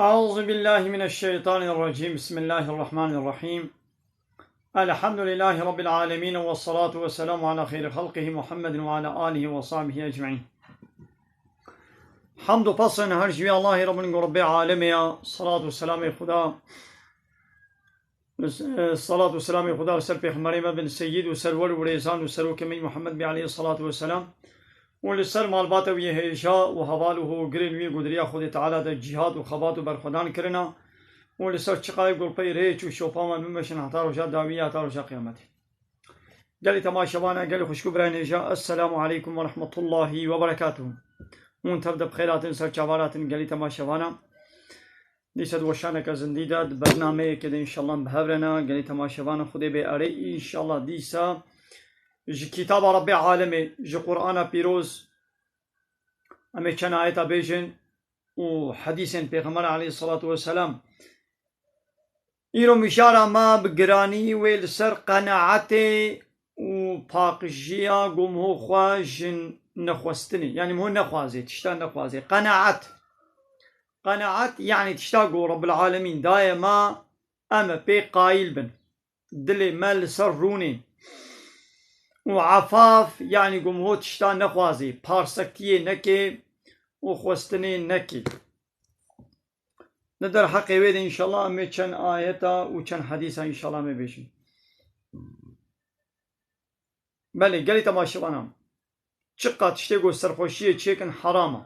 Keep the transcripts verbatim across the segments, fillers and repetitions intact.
أعوذ بالله من الشيطان الرجيم. بسم الله الرحمن الرحيم. الحمد لله رب العالمين، والصلاة والسلام على خير خلقه محمد وعلى آله وصحبه أجمعين. Hamd û pesn her ji wî Allahê Rabbin ku Rabbê alemê ya, salat û selamê Xuda, e, salat û selamê Xuda li ser pêxemberê me bin, seyyid û serwer û rêzan û serokê me Muhammed bê aleyhî salatu ve selam. û li ser malbata wî hêja û heval û hogirên wî ku di riya Xwedê Teala de cîhad û xebat û berxwedan kirina û li ser çiqayê gulpey rêç û şopa me bimeşin heta roja dawî ya, heta roja qiyametê. Gelî temaşevana, gelî xwişk û birayên hêja, Esselamu aleykum ve rahmetullahi ve berekatuhu. Hûn tev de bi xêr hatin, ser çava hatin, gelî temaşevana. Dîsa di weşaneke zindî de, di bernameyekê de înşallah em bi hev re ne, gelî temaşevana Xwedê bê erê, înşallah dîsa ji kitaba Rabbê alemê, ji Qur'ana pîroz, em ê çend ayeta bêjin û hedîsên Pêxember aleyhissalatu vesselam. Îro mijara me bi giranî wê li ser qenaetê û paqijiya gomho xwe ji nexwestinê, yanî miho nexwazê, tişta nexwazê. Qenaet. Qenaet, yanî tişta ku Rabbil Alemîn daye me, em ê pê qayîl bin. Dilê me li ser rûnê. Û efaf, yanî ku miho tişta nexwazê, parsektiyê nekê û xwestinê nekê. Li derheqê wê de înşallah em ê çend ayeta û çend hedîsa înşallah em ê bêjin. Belê, gelî temaşevanan. Çiqa tiştê ku serxweşiyê çêkin heram e.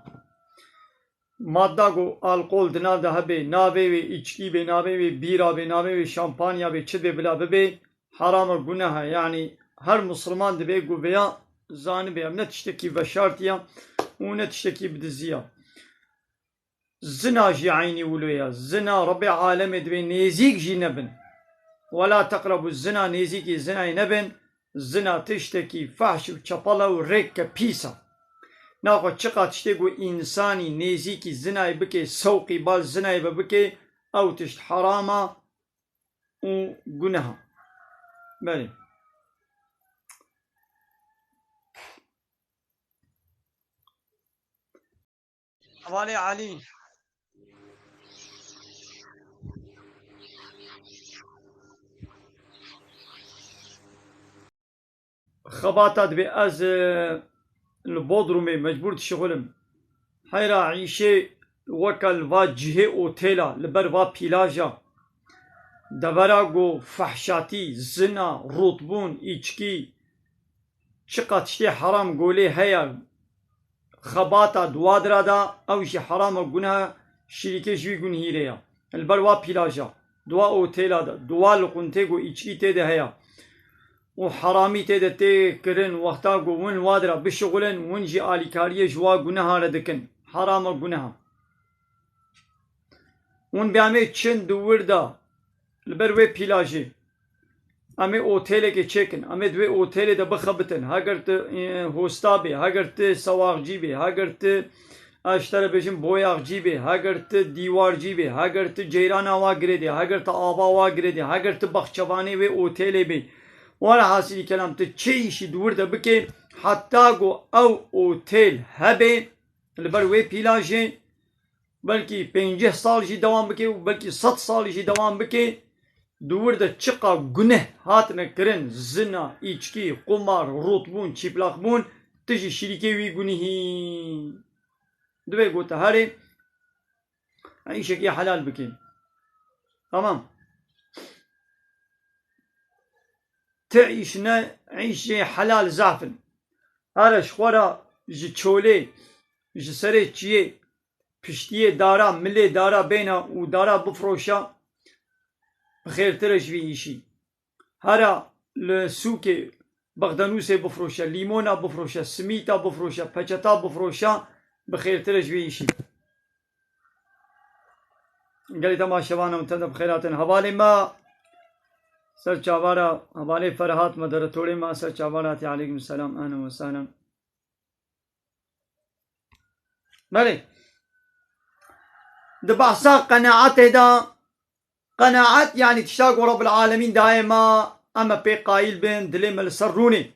Madda ku alkol di nav de hebe, navê wê îçkî bê, navê wê bîra bê, navê wê şampanya bê, çi bê bila bibê, heram e, guneh e. Yanî her misilman divê ku vêya zanibe, ev ne tiştekî veşartî ye û ne tiştekî bi dizî ye. Zina jî eynî wilo ye. Zina Rebê alemê divê nêzîk jî nebin. Wela teqrebû zina, nêzîkî zinayê nebin. Zina tiştekî fehş û çepel e û rêkke pîs e. Naxwe çiqa tiştê ku însanî nêzîkî zinayê bike, sewqî bal zinayê ve bike, ew tişt heram e û guneh e. Belê. Hevalê Elî. Xebata dibê ez, e, li Bodrumê mecbûr dişixulim. Heyra îşê weke li va cihê otêla, li ber va pîlaja. Devera ku fehşatî, zina, rûtbûn, îçkî, çiqa tiştê heram golê heye, xebata di wa dira de, ew jî heram e, guneh e, şirîkê ji wî gunhî re ye. Li ber wa pîlaja, di wa otêla de, di wa liqûntê ku îçkî tê de heye û heramî tê de tê kirin, wexta ku win wa dira bişixulin, win jî alîkariyê ji wa guneha re dikin. Heram e, guneh e. Hûn bê em ê çin di wir de li ber wê pîlajê. Em ê otêlekê çêkin. Em ê di wê otêlê de bixebitin. Heger tu, e, hosta bê, heger tu sewaxcî bê, heger tu, ez ji te re bêjim, boyaxcî bê, heger tu dîwarcî bê, heger tu ceyrana wa girê dê, heger tu ava wa girê dê, heger tu baxçevanê wê otêlê bê. Were hasilî kelam, tu çi îşî di wir de bikê, heta ku ew otêl hebe, li ber wê pîlajê, belkî pêncî sal jî dewam bike û belkî sed sal jî dewam bike, di wir de çiqa guneh hatine kirin, zina, îçkî, qumar, rûtbûn, çîplaqbûn, tu jî şirîkê wî gunihî. Divê ku tu herê îşekî helal bikî. Tamam. Ti îş ne, îşê helal zaf in. Here ji xwe re ji çolê, ji serê çiyê, piştiyê dara, milê dara bêne û dara bifroşe, bi xêrtir e ji vî îşî. Here li sûkê bexdenûsê bifroşe, lîmona bifroşe, simîta bifroşe, peçeta bifroşe, bi xêrtir e ji vî îşî. Gelî temaşevanan, te de bi xêr hatin. Hevalê me ser çavara, hevalê Ferhat, moderatorê me ser çavara hatî. Aleykum selam, ehlen ve sehlen. Belê. Di behsa qenaetê de, qenaet, yanî tişta ku Rabbil Alemîn dayê me, em ê pê qayîl bin, dilê me li ser rûnê.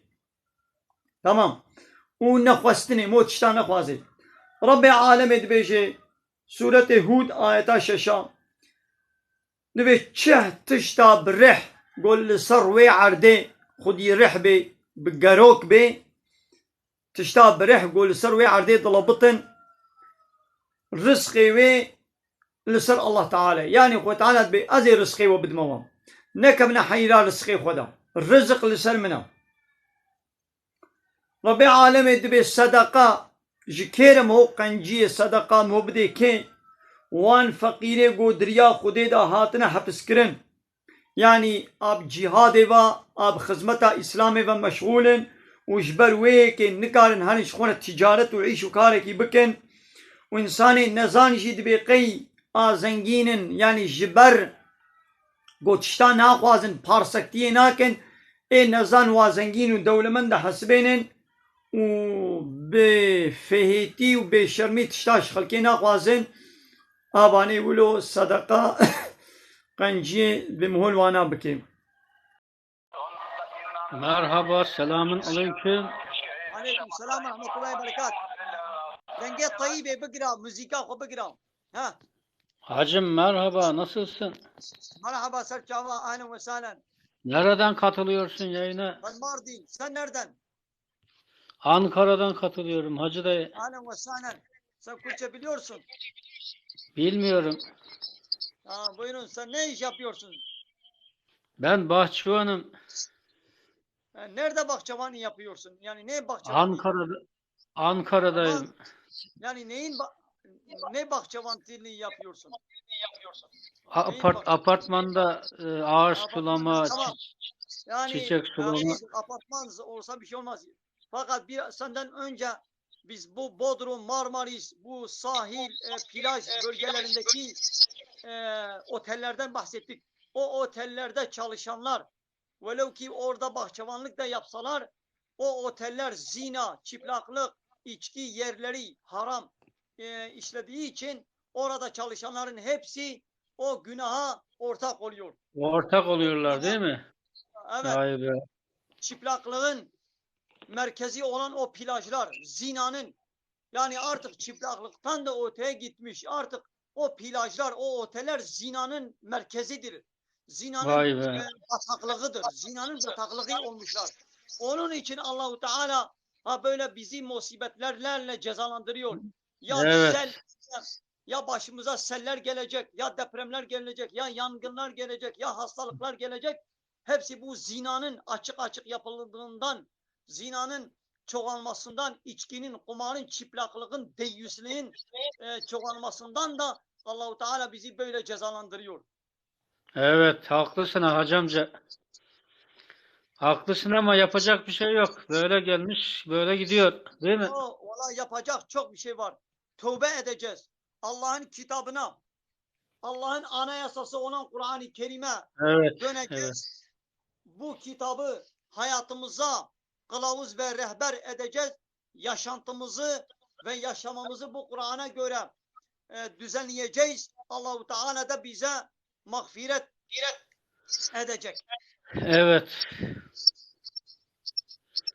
Tamam. Û nexwestinê, mo tişta nexwazê. Rabbê alemê dibêje, Sûretê Hûd, ayeta şeşa. Divê çi tişta bi rih, ku li ser wê erdê xwedî rih bê, bi gerok bê, tişta bi rih, ku li ser wê erdê dilebitin, rizqê wê li ser Allah Teala. Yanî Xwe Teala dibê, ez ê rizqê we bidime wan. Nekevine heyra rizqê xwe de. Riziq li ser min e. Rebê alemê dibê sedeqa ji kê re, ho qenciyê sedeqa ho bidê kê? Wan feqîrê ku diriya Xwedê de hatine hepiskirin. Yanî ab cîhadê ve, ab xizmeta Îslamê ve meşxûl in û ji ber wê yekê nikarin herin ji xwe re ticaret û îş û karekî bikin û însanê nezan jî dibê qey a zengîn in, yanî ji ber ku tişta naxwazin, parsektiyê nakin, ê nezan wa zengîn û dewlemend dihesibênin û bi fêhêtî û bêşermî tişta ji xelkê naxwazin, a vanê wilo sedeqa qenciyê bi mihol wana bike. Merhaba, selamun aleyküm. Aleyküm selam ve rahmetullahi ve berekat. Dengê teyîbê bigira, muzîka xwe bigira. Ha. Hacım, merhaba, nasılsın? Merhaba, ser çava, ahlen ve sahlen. Nereden katılıyorsun yayına? Ben Mardin. Sen nereden? Ankara'dan katılıyorum Hacı dayı. Ahlen ve sahlen. Sen Kürtçe biliyorsun. Bilmiyorum. Ha, buyurun, sen ne iş yapıyorsun? Ben bahçıvanım. Ha, nerede bahçıvanı yapıyorsun? Yani ne bahçıvanı? Ankara'da, Ankara'dayım. Ama yani neyin ba- ne bahçıvanlığını yapıyorsun? A- Neyin apart- bahçıvanlığı? Apartmanda, e, ağaç Apartmanda, sulama, tamam. Çi- Yani çiçek sulama. Apartman olsa bir şey olmaz. Fakat bir senden önce biz bu Bodrum, Marmaris, bu sahil, e, plaj bölgelerindeki, e, otellerden bahsettik. O otellerde çalışanlar, velev ki orada bahçıvanlık da yapsalar, o oteller zina, çıplaklık, içki yerleri haram, e, işlediği için orada çalışanların hepsi o günaha ortak oluyor. Ortak oluyorlar, değil mi? Evet. Vay be. Çıplaklığın merkezi olan o plajlar, zinanın, yani artık çıplaklıktan da öteye gitmiş, artık o plajlar, o oteller zinanın merkezidir. Zinanın, Vay be. e, bataklığıdır. Zinanın bataklığı olmuşlar. Onun için Allahu Teala ha böyle bizi musibetlerle cezalandırıyor. Ya Evet. sel, ya başımıza seller gelecek, ya depremler gelecek, ya yangınlar gelecek, ya hastalıklar gelecek. Hepsi bu zinanın açık açık yapıldığından, zinanın çoğalmasından, içkinin, kumarın, çıplaklığın, deyyüslüğün, e, çoğalmasından da Allahu Teala bizi böyle cezalandırıyor. Evet, haklısın ha, hacı amca. Haklısın ama yapacak bir şey yok. Böyle gelmiş, böyle gidiyor, değil mi? O, valla yapacak çok bir şey var. Tövbe edeceğiz. Allah'ın kitabına, Allah'ın anayasası olan Kur'an-ı Kerim'e Evet, döneceğiz. evet. Bu kitabı hayatımıza kılavuz ve rehber edeceğiz. Yaşantımızı ve yaşamamızı bu Kur'an'a göre, e, düzenleyeceğiz. Allahu Teala da bize mağfiret edecek. Evet.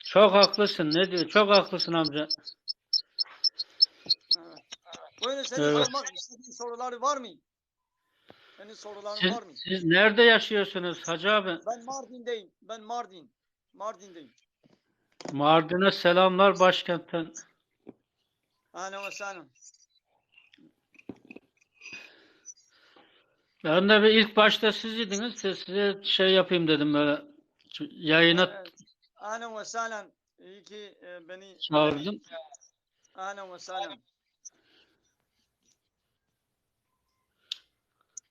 Çok haklısın. Ne diyor? Çok haklısın amca. Evet. Buyurun, senin Evet. sormak istediğin soruları var mı? Senin soruların Siz, var mı? siz nerede yaşıyorsunuz hacı abi? Ben Mardin'deyim. Ben Mardin. Mardin'deyim. Mardin'e selamlar başkentten. Ahlen ve sahlen. Ben de bir ilk başta siz idiniz. Siz, size şey yapayım dedim böyle. Yayına Evet. Ahlen ve sahlen. İyi ki, e, beni çağırdım. Ahlen ve sahlen.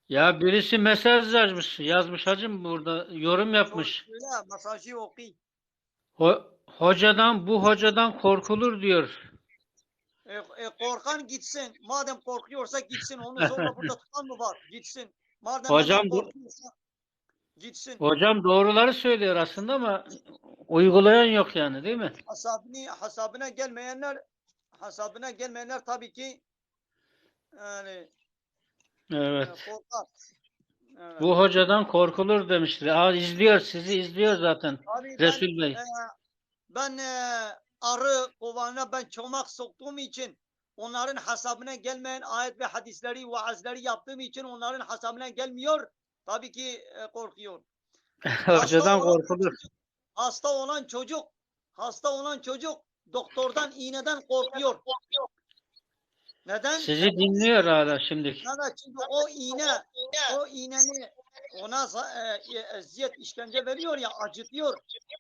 Ya birisi mesaj yazmış, yazmış hacım, burada yorum yapmış. Söyle, mesajı oku. Ho- hocadan, bu hocadan korkulur diyor. E, e, korkan gitsin. Madem korkuyorsa gitsin. Onu zorla burada tutan mı var? Gitsin. Madem Hocam bu- korkuyorsa gitsin. Hocam doğruları söylüyor aslında ama uygulayan yok yani, değil mi? Hasabını, hasabına gelmeyenler, hasabına gelmeyenler tabii ki yani Evet. e, korkar. Evet. Bu hocadan korkulur demiştir. Aa, izliyor, sizi izliyor zaten Abi ben, Resul Bey. e, ben, e, arı kovanına ben çomak soktuğum için Onların hesabına gelmeyen ayet ve hadisleri, vaazleri yaptığım için onların hesabına gelmiyor. Tabii ki, e, korkuyor. Hocadan korkulur. Hasta olan çocuk, hasta olan çocuk doktordan, iğneden korkuyor. Neden? Sizi dinliyor hala şimdi. Neden? Çünkü o iğne, o iğneni ona za- e, e, eziyet, işkence veriyor ya, acıtıyor.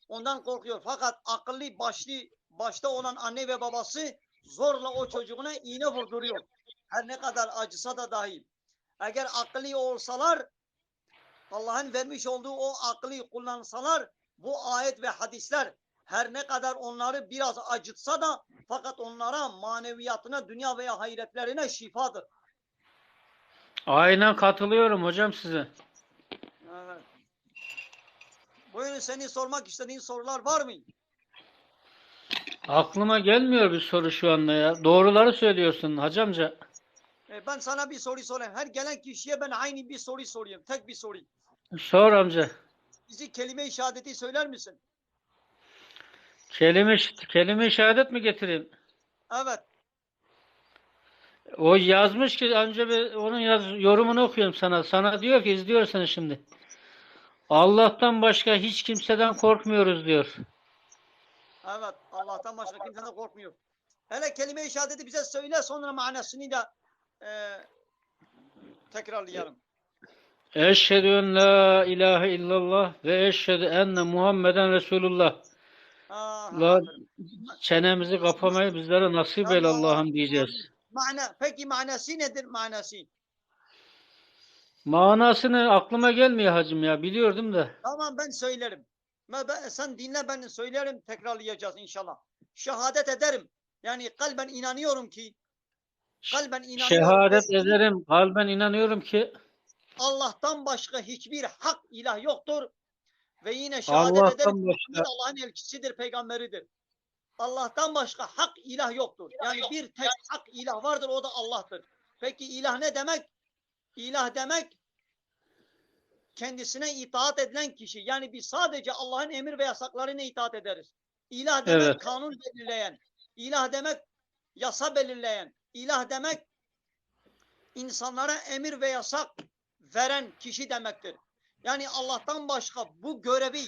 Ondan korkuyor. Fakat akıllı, başlı, başta olan anne ve babası zorla o çocuğuna iğne vurduruyor. Her ne kadar acısa da dahil. Eğer akıllı olsalar, Allah'ın vermiş olduğu o aklı kullansalar, bu ayet ve hadisler her ne kadar onları biraz acıtsa da, fakat onlara, maneviyatına, dünya veya ahiretlerine şifadır. Aynen katılıyorum hocam size. Evet. Buyurun, senin sormak istediğin sorular var mı? Aklıma gelmiyor bir soru şu anda ya. Doğruları söylüyorsun hacı amca. E, ben sana bir soru sorayım. Her gelen kişiye ben aynı bir soru sorayım. Tek bir soru. Sor amca. Bizi kelime-i şehadeti söyler misin? Kelime, kelime-i şehadet mi getireyim? Evet. O yazmış ki, önce bir onun yaz, yorumunu okuyayım sana. Sana diyor ki, izliyorsun şimdi. Allah'tan başka hiç kimseden korkmuyoruz diyor. Evet, Allah'tan başka kimseden korkmuyor. Hele kelime-i şehadeti bize söyle, sonra manasını da e, tekrarlayalım. Eşhedü en la ilahe illallah ve eşhedü enne Muhammeden Resulullah. Aa, La, çenemizi kapamayı bizlere nasip eyle Allah'ım diyeceğiz. Mana, peki manası nedir manası? Manasını aklıma gelmiyor hacım ya, biliyordum da. Tamam, ben söylerim. Ben, ben- sen dinle, ben söylerim, tekrarlayacağız inşallah. Şehadet ederim. Yani kalben inanıyorum ki kalben inanıyorum Şehadet ki ederim, kalben inanıyorum ki Allah'tan başka hiçbir hak ilah yoktur. Ve yine şehadet Allah'tan ederim ki başka- Muhammed Allah'ın elçisidir, peygamberidir. Allah'tan başka hak ilah yoktur. Yani bir tek hak ilah vardır, o da Allah'tır. Peki ilah ne demek? İlah demek kendisine itaat edilen kişi. Yani biz sadece Allah'ın emir ve yasaklarına itaat ederiz. İlah demek Evet. kanun belirleyen. İlah demek yasa belirleyen. İlah demek insanlara emir ve yasak veren kişi demektir. Yani Allah'tan başka bu görevi,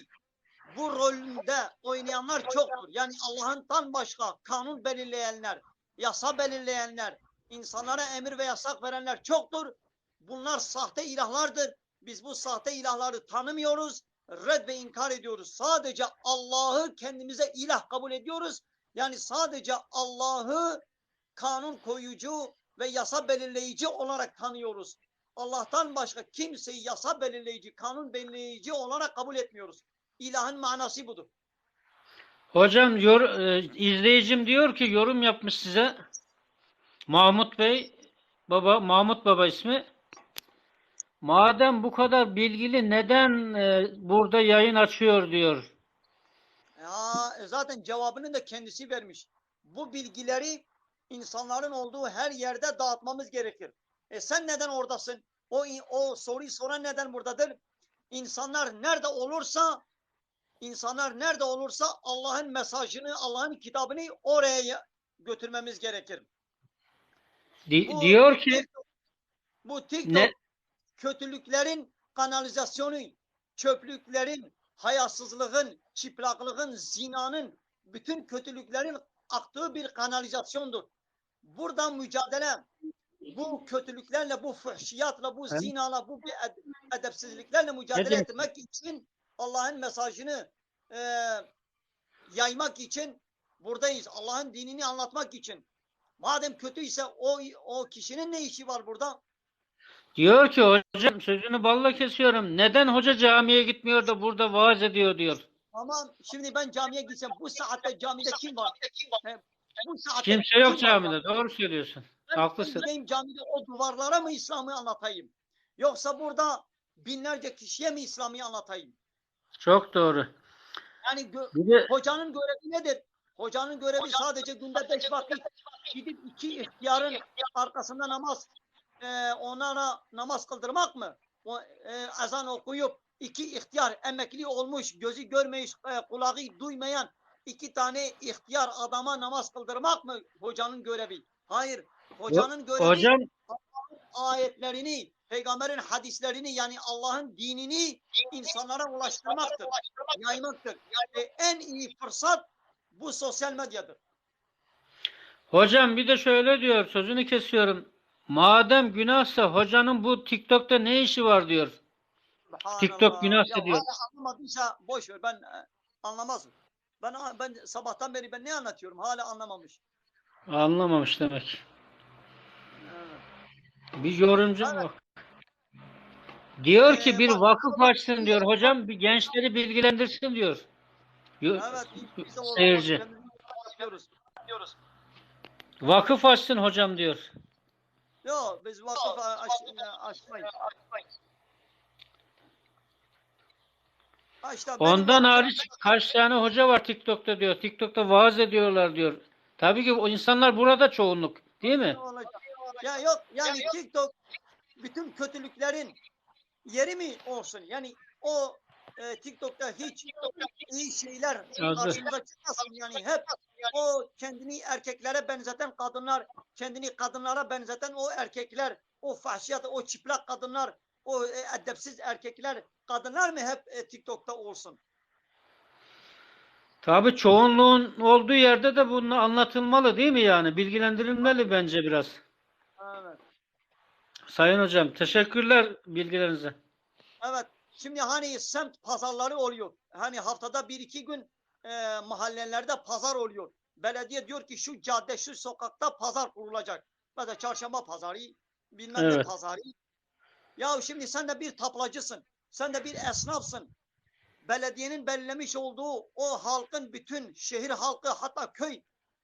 bu rolünde oynayanlar çoktur. Yani Allah'tan başka kanun belirleyenler, yasa belirleyenler, insanlara emir ve yasak verenler çoktur. Bunlar sahte ilahlardır. Biz bu sahte ilahları tanımıyoruz, red ve inkar ediyoruz. Sadece Allah'ı kendimize ilah kabul ediyoruz. Yani sadece Allah'ı kanun koyucu ve yasa belirleyici olarak tanıyoruz. Allah'tan başka kimseyi yasa belirleyici, kanun belirleyici olarak kabul etmiyoruz. İlahın manası budur. Hocam yor, e, izleyicim diyor ki, yorum yapmış size. Mahmut Bey, baba, Mahmut Baba ismi. Madem bu kadar bilgili, neden e, burada yayın açıyor diyor. Ya, e, zaten cevabını da kendisi vermiş. Bu bilgileri insanların olduğu her yerde dağıtmamız gerekir. E, sen neden oradasın? O, o soruyu soran neden buradadır? İnsanlar nerede olursa, insanlar nerede olursa Allah'ın mesajını, Allah'ın kitabını oraya ya- götürmemiz gerekir. Di- Bu diyor ki TikTok- bu TikTok ne- kötülüklerin kanalizasyonu, çöplüklerin, hayasızlığın, çıplaklığın, zinanın, bütün kötülüklerin aktığı bir kanalizasyondur. Burada mücadele bu kötülüklerle, bu fuhşiyatla, bu Hem- zinala, bu bir ed- edepsizliklerle mücadele demek? etmek için Allah'ın mesajını e, yaymak için buradayız. Allah'ın dinini anlatmak için. Madem kötüyse o o kişinin ne işi var burada? Diyor ki hocam, sözünü balla kesiyorum. Neden hoca camiye gitmiyor da burada vaaz ediyor diyor. Tamam, şimdi ben camiye gitsem bu saatte camide kim var? He, bu saatte Kimse kim yok var camide. camide? Doğru söylüyorsun. Ben Haklısın. gideyim camide o duvarlara mı İslam'ı anlatayım? Yoksa burada binlerce kişiye mi İslam'ı anlatayım? Çok doğru. Yani gö- Bir de hocanın görevi nedir? Hocanın görevi sadece günde beş vakit gidip iki ihtiyarın arkasında namaz, e, onlara namaz kıldırmak mı? O, e, ezan okuyup iki ihtiyar, emekli olmuş, gözü görmeyiş, e, kulağı duymayan iki tane ihtiyar adama namaz kıldırmak mı hocanın görevi? Hayır. Hocanın görevi Allah'ın ayetlerini, peygamberin hadislerini, yani Allah'ın dinini insanlara ulaştırmaktır, yaymaktır. Ve en iyi fırsat bu sosyal medyadır. Hocam bir de şöyle diyor, sözünü kesiyorum. Madem günahsa hocanın bu TikTok'ta ne işi var diyor. Subhanallah. TikTok günahsa ya, diyor. Hala anlamadıysa boş ver, ben e, anlamazım. Ben ben sabahtan beri ben ne anlatıyorum? Hala anlamamış. Anlamamış demek. Evet. Bir yorumcu evet. mu? Diyor ki ee, bir bak, vakıf açsın diyor hocam, bir gençleri bilgilendirsin diyor. Evet, biz de seyirci. Vakıf açsın hocam diyor. Yok, biz vakıf aç, açmayız. Ha işte Ondan hariç kaç tane hoca var TikTok'ta diyor. TikTok'ta vaaz ediyorlar diyor. Tabii ki o insanlar burada çoğunluk, değil mi? Ya yok yani TikTok bütün kötülüklerin yeri mi olsun? Yani o e, TikTok'ta hiç iyi şeyler karşımıza çıkmasın yani hep o kendini erkeklere benzeten kadınlar, kendini kadınlara benzeten o erkekler, o fahşiyat, o çıplak kadınlar, o e, edepsiz erkekler, kadınlar mı hep e, TikTok'ta olsun? Tabii çoğunluğun olduğu yerde de bunun anlatılmalı değil mi yani? Bilgilendirilmeli bence biraz. Evet. Sayın hocam, teşekkürler bilgilerinize. Evet. Şimdi hani semt pazarları oluyor. Hani haftada bir iki gün e, mahallelerde pazar oluyor. Belediye diyor ki şu cadde, şu sokakta pazar kurulacak. Mesela çarşamba pazarı, bilmem evet. ne pazarı. Ya şimdi sen de bir taplacısın. Sen de bir esnafsın. Belediyenin belirlemiş olduğu o halkın bütün şehir halkı hatta köy,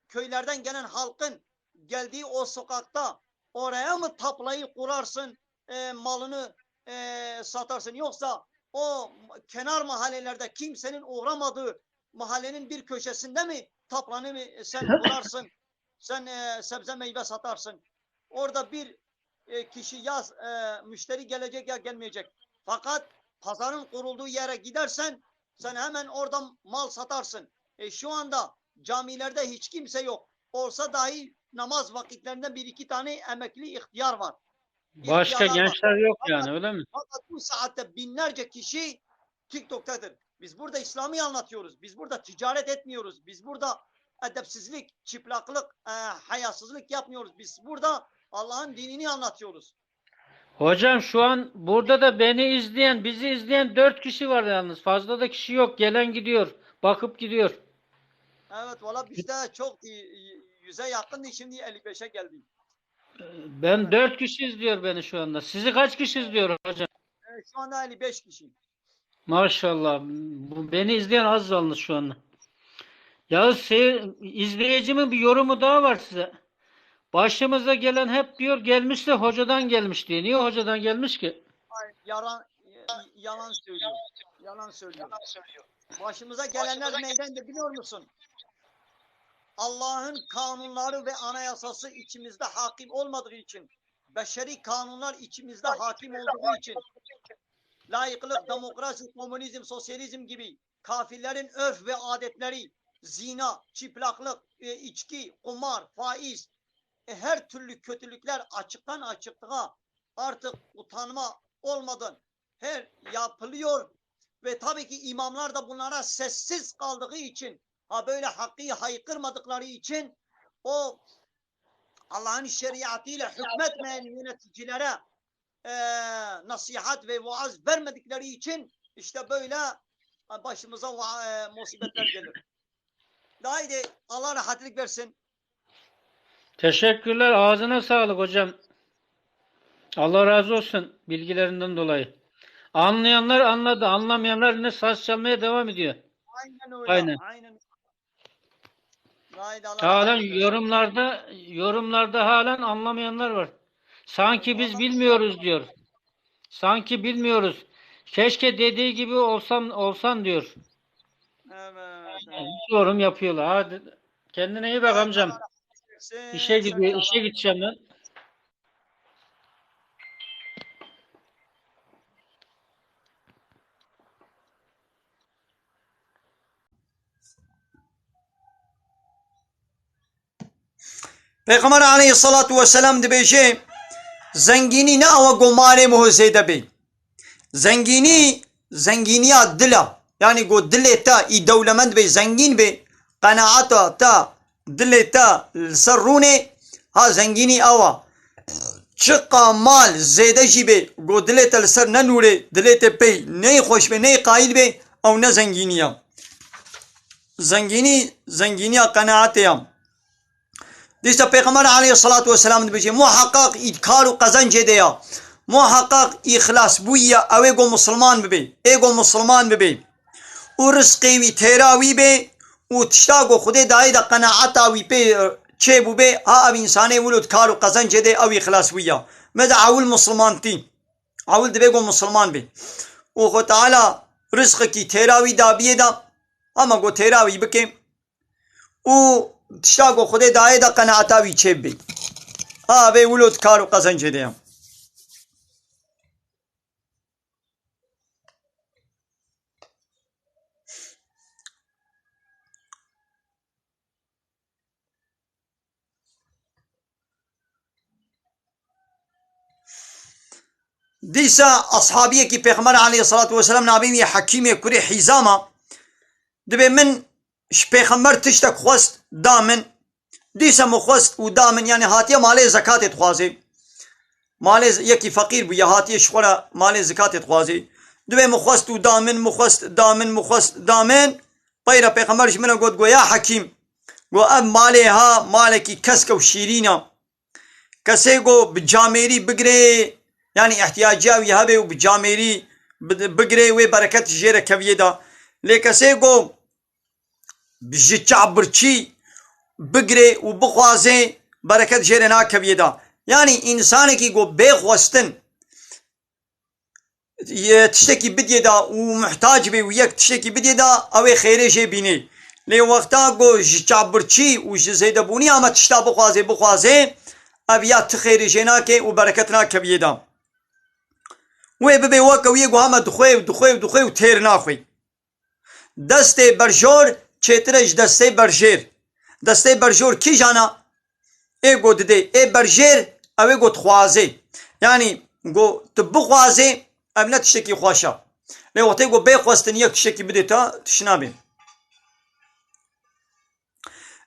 köylerden gelen halkın geldiği o sokakta oraya mı taplayı kurarsın, e, malını e, satarsın? Yoksa o kenar mahallelerde kimsenin uğramadığı mahallenin bir köşesinde mi taplanı mı sen kurarsın? Sen e, sebze meyve satarsın. Orada bir e, kişi ya e, müşteri gelecek ya gelmeyecek. Fakat pazarın kurulduğu yere gidersen sen hemen oradan mal satarsın. E, şu anda camilerde hiç kimse yok. Olsa dahi namaz vakitlerinden bir iki tane emekli ihtiyar var. Başka gençler yok yani, öyle mi? Fakat bu saatte binlerce kişi TikTok'tadır. Biz burada İslam'ı anlatıyoruz. Biz burada ticaret etmiyoruz. Biz burada edepsizlik, çıplaklık, e, hayasızlık yapmıyoruz. Biz burada Allah'ın dinini anlatıyoruz. Hocam şu an burada da beni izleyen, bizi izleyen dört kişi var yalnız. Fazla da kişi yok. Gelen gidiyor. Bakıp gidiyor. Evet, valla bizde çok yüze yakındı, şimdi elli beşe geldi. Ben dört kişi izliyor beni şu anda. Sizi kaç kişi izliyor hocam? Evet, şu anda elli beş kişi. Maşallah. Bu beni izleyen az yalnız şu anda. Ya seyir, izleyicimin bir yorumu daha var size. Başımıza gelen hep diyor gelmişse hocadan gelmiş diye. Niye hocadan gelmiş ki? Ay, yalan yalan söylüyor. Yalan söylüyor. Başımıza gelenler neyden de biliyor musun? Allah'ın kanunları ve anayasası içimizde hakim olmadığı için, beşeri kanunlar içimizde hakim olduğu için, layıklık, demokrasi, komünizm, sosyalizm gibi kafirlerin örf ve adetleri, zina, çıplaklık, e, içki, kumar, faiz, e, her türlü kötülükler açıktan açıklığa artık utanma olmadan her yapılıyor ve tabii ki imamlar da bunlara sessiz kaldığı için, ha böyle hakkı haykırmadıkları için o Allah'ın şeriatıyla hükmetmeyen yöneticilere e, nasihat ve vaaz vermedikleri için işte böyle başımıza va- e, musibetler gelir. Daha iyi de Allah rahatlık versin. Teşekkürler. Ağzına sağlık hocam. Allah razı olsun bilgilerinden dolayı. Anlayanlar anladı. Anlamayanlar yine saz çalmaya devam ediyor. Aynen öyle. Aynen. Aynen. Halen yorumlarda yorumlarda halen anlamayanlar var. Sanki biz bilmiyoruz diyor. Sanki bilmiyoruz. Keşke dediği gibi olsam olsan diyor. Evet. Yorum yapıyorlar. Hadi kendine iyi bak amcam. İşe gidiyor, işe gideceğim ben. Pêxember aleyhisselatu vesselam dibêje, zengînî ne ew e ku malê min zêde bê. Zengînî, zengîniya dil e. Yanî ku dilê te î dewlemend bê, zengîn bê, qenaeta te, dilê te li ser rûnê, ha zengînî ew e. Çiqa mal zêde jî bê, ku dilê te li ser nenûrê, dilê te pey neyê xweş bê, neyê qayîl bê, ew ne zengînî ye. Zengînî, zengîniya qenaetê ye. Dîsa Pêxember aleyhisselatu vesselam dibêje, muheqeq î kar û qezencê de ya. Muheqeq î xilasbûyî ya, ew ê ku misilman bibê, ê ku misilman bibê. Û rizqê wî têra wî bê û tişta ku Xwedê dayê de qenaeta wî pê çêbûbê, ha ev însanê wilo di kar û qezencê de ew î xilasbûyî ya. Me de ewil misilmantî, ewil divê ku misilman bê. Û Xwe Teala rizqekî têra wî dabiyê de, hema ku têra wî bike, û tişta ku Xwedê dayê de qenaeta wî çêbibê. Ha, vê wilo di kar û qezencê de ye. Dîsa ashabiyekî Pêxember aleyhisselatu vesselam navê wî Hekîmê kurê Hîzama dibê, min ji Pêxember tiştek xwest, da min. Dîsa min xwest û da min, yanî hatiye malê zekatê dixwazê. Malê z-, yekî feqîr bûye, hatiye ji xwe re malê zekatê dixwazê. Dibê min xwest û da min, min xwest, da min, min xwest, da min. Peyre Pêxember ji min re got, got, ya Hekîm, got, ev malê ha malekî kesk e û şîrîn e. Kesê ku bi camêrî bigirê, yanî ihtiyaciya wî hebe û bi camêrî bi-, bigirê, wê bereket jê re keviyê de. Lê kesê ku ji çavbirçî bigirê û bixwazê, bereket jê re nakeviyê de. Yanî însanekî ku bê xwestin, ye tiştekî bidiyê de û muhtac bê û yek tiştekî bidiyê de, ew ê xêrê jê bînê. Lê wexta ku ji çavbirçî û ji zêdebûniya me tişta bixwazê, bixwazê, ev ya ti xêrê jê nake û bereket nakeviyê de. Wê bibe weke wî yê ku hema dixwê û dixwê û dixwê û têr naxwê. Destê berjor çêtir e ji destê berjêr. Destê berjor kîjan e? Ê ku didê, ê berjêr ew ê ku dixwazê. Yanî ku tu bixwazê, ev ne tiştekî xweş e. Lê wextê ku bê xwestin yek tiştekî bidê te, tişt nabê.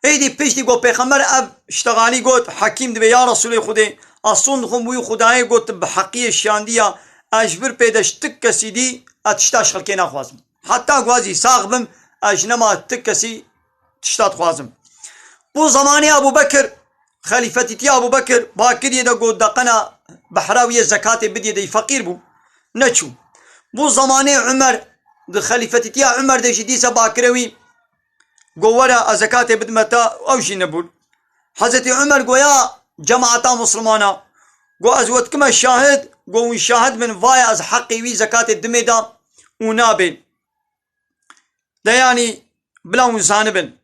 Êdî piştî ku Pêxember ev ştexalî got, Hekîm dibê, ya Resûlê Xwedê, ez son dixwim wî Xwedayê got bi heqiyê şiyandiya, ez ji vir pê de ji ti kesî dî ez tişta ji xelkê naxwazim. Heta ku ez î sax bim, ez ji nema ti kesî tişta dixwazim. Bû zemanê Ebû Bekir, xelîfetîtiya Ebû Bekir, bakiriyê de got, deqena behra wî yê zekatê bidiyê de, î feqîr bû. Neçû. Bû zemanê Umer, di xelîfetîtiya Umer de jî dîsa bakire wî, go were ez zekatê bidime te, ew jî nebûn. Hezretî Umer goya cemaeta Musulmana, go ez we dikime şahid, go hûn şahid bin, vaye ez heqê wî zekatê dimê da û nabê. De yanî bila hûn zanibin.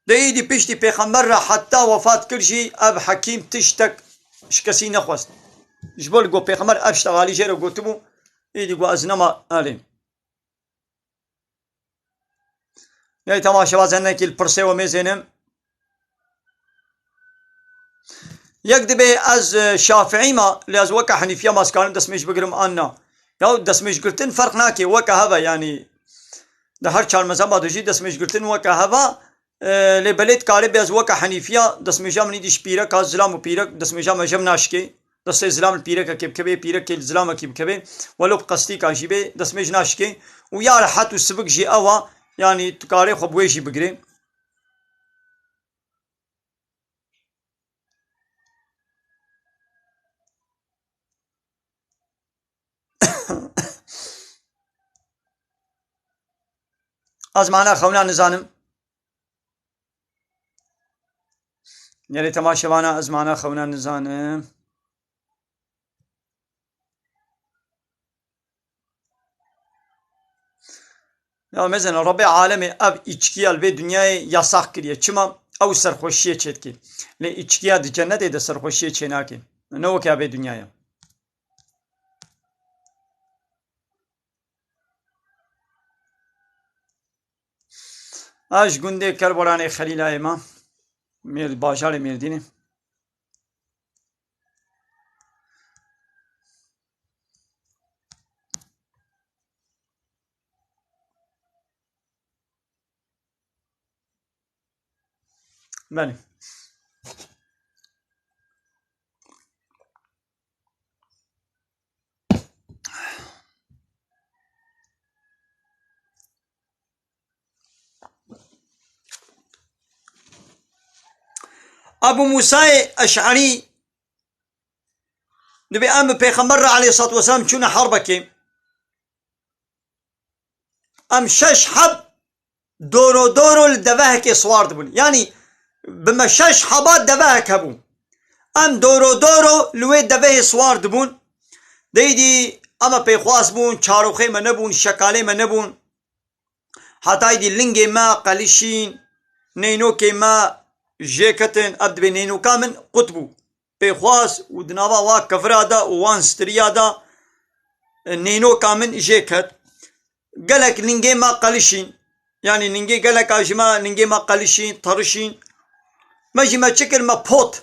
De êdî piştî Pêxember re heta wefat kir jî ev Hekîm tiştek ji kesî nexwest. Ji bo li go Pêxember ev ştexalî jê re gotibû, êdî go ez nema elê. Ney temaşevazenekî li pirsê we mêzênim. Yek dibê ez, e, Şafiî ma, lê ez weke Henîfiya ma ez karim destmêj bigirim an na. Ya destmêjgirtin ferq nake, weke heve, yanî di her çar mezheba de jî destmêjgirtin weke heve, e, lê belê dikare bê ez weke Henîfiya, destmêja min îdî ji pîreka, zilam û pîrek, destmêja me jev naşikê. Destê zilam li pîrekekê bikevê, pîrekê li zilamekî bikevê, welo bi qestîka jî bê, destmêj naşikê û ya rehet û sivik jî ew a, yanî tu karê xwe bi wê jî bigirê. Ez mana xewna nizanim. Gelê temaşevana ez mana xewna nizanim. Ya mêzin, Rebê alemê ev îçkiya li vê dinyayê yasax kiriye. Çima? Ew serxweşiyê çêdike. Lê îçkiya di cenetê de serxweşiyê çênake. Ne weke vê dinyayê. Ez ji gundê Kerboranê Xelîlayê me, Mêr-, bajarê Mêrdînê. Belê. Ebu Musayê Eş'erî dibê em bi Pêxember re aleyhissalatu vesselam çûne herbekê. Em şeş heb doro doro li devehekê siwar dibûn. Yanî bi me şeş heba devehek hebû. Em doro doro li wê devehê siwar dibûn. Deydî em pêxwas bûn, çaroxê me nebûn, şekalê me nebûn. Heta êdî lingê me qelişîn, neynokê me jê ketin, ev dibê neynoka min qut bû. Pêxwas û di nava wa kevira de û wan stiriya de, e, neynoka min jê ket. Gelek lingê me qelişîn. Yanî lingê geleka ji me, lingê me qelişîn, terişîn. Me jî me çi kir, me pot,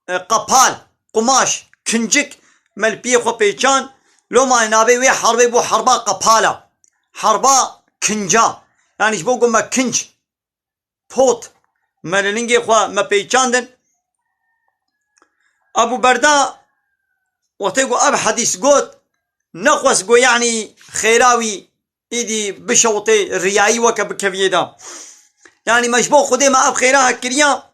e, qepal, qumaş, kincik, me li piyê xwe pêçan. Loma navê wê herbê bû herba qepala. Herba kinca. Yanî ji bo ku me kinc, pot, me li lingê xwe me pêçandin. Ebû Berda wextê ku ev hedîs got, nexwest ku, yanî, xêra wî êdî bişewitê, riyayî weke bikeviyê de. Yanî me ji bo Xwedê me ev xêra hek kiriya,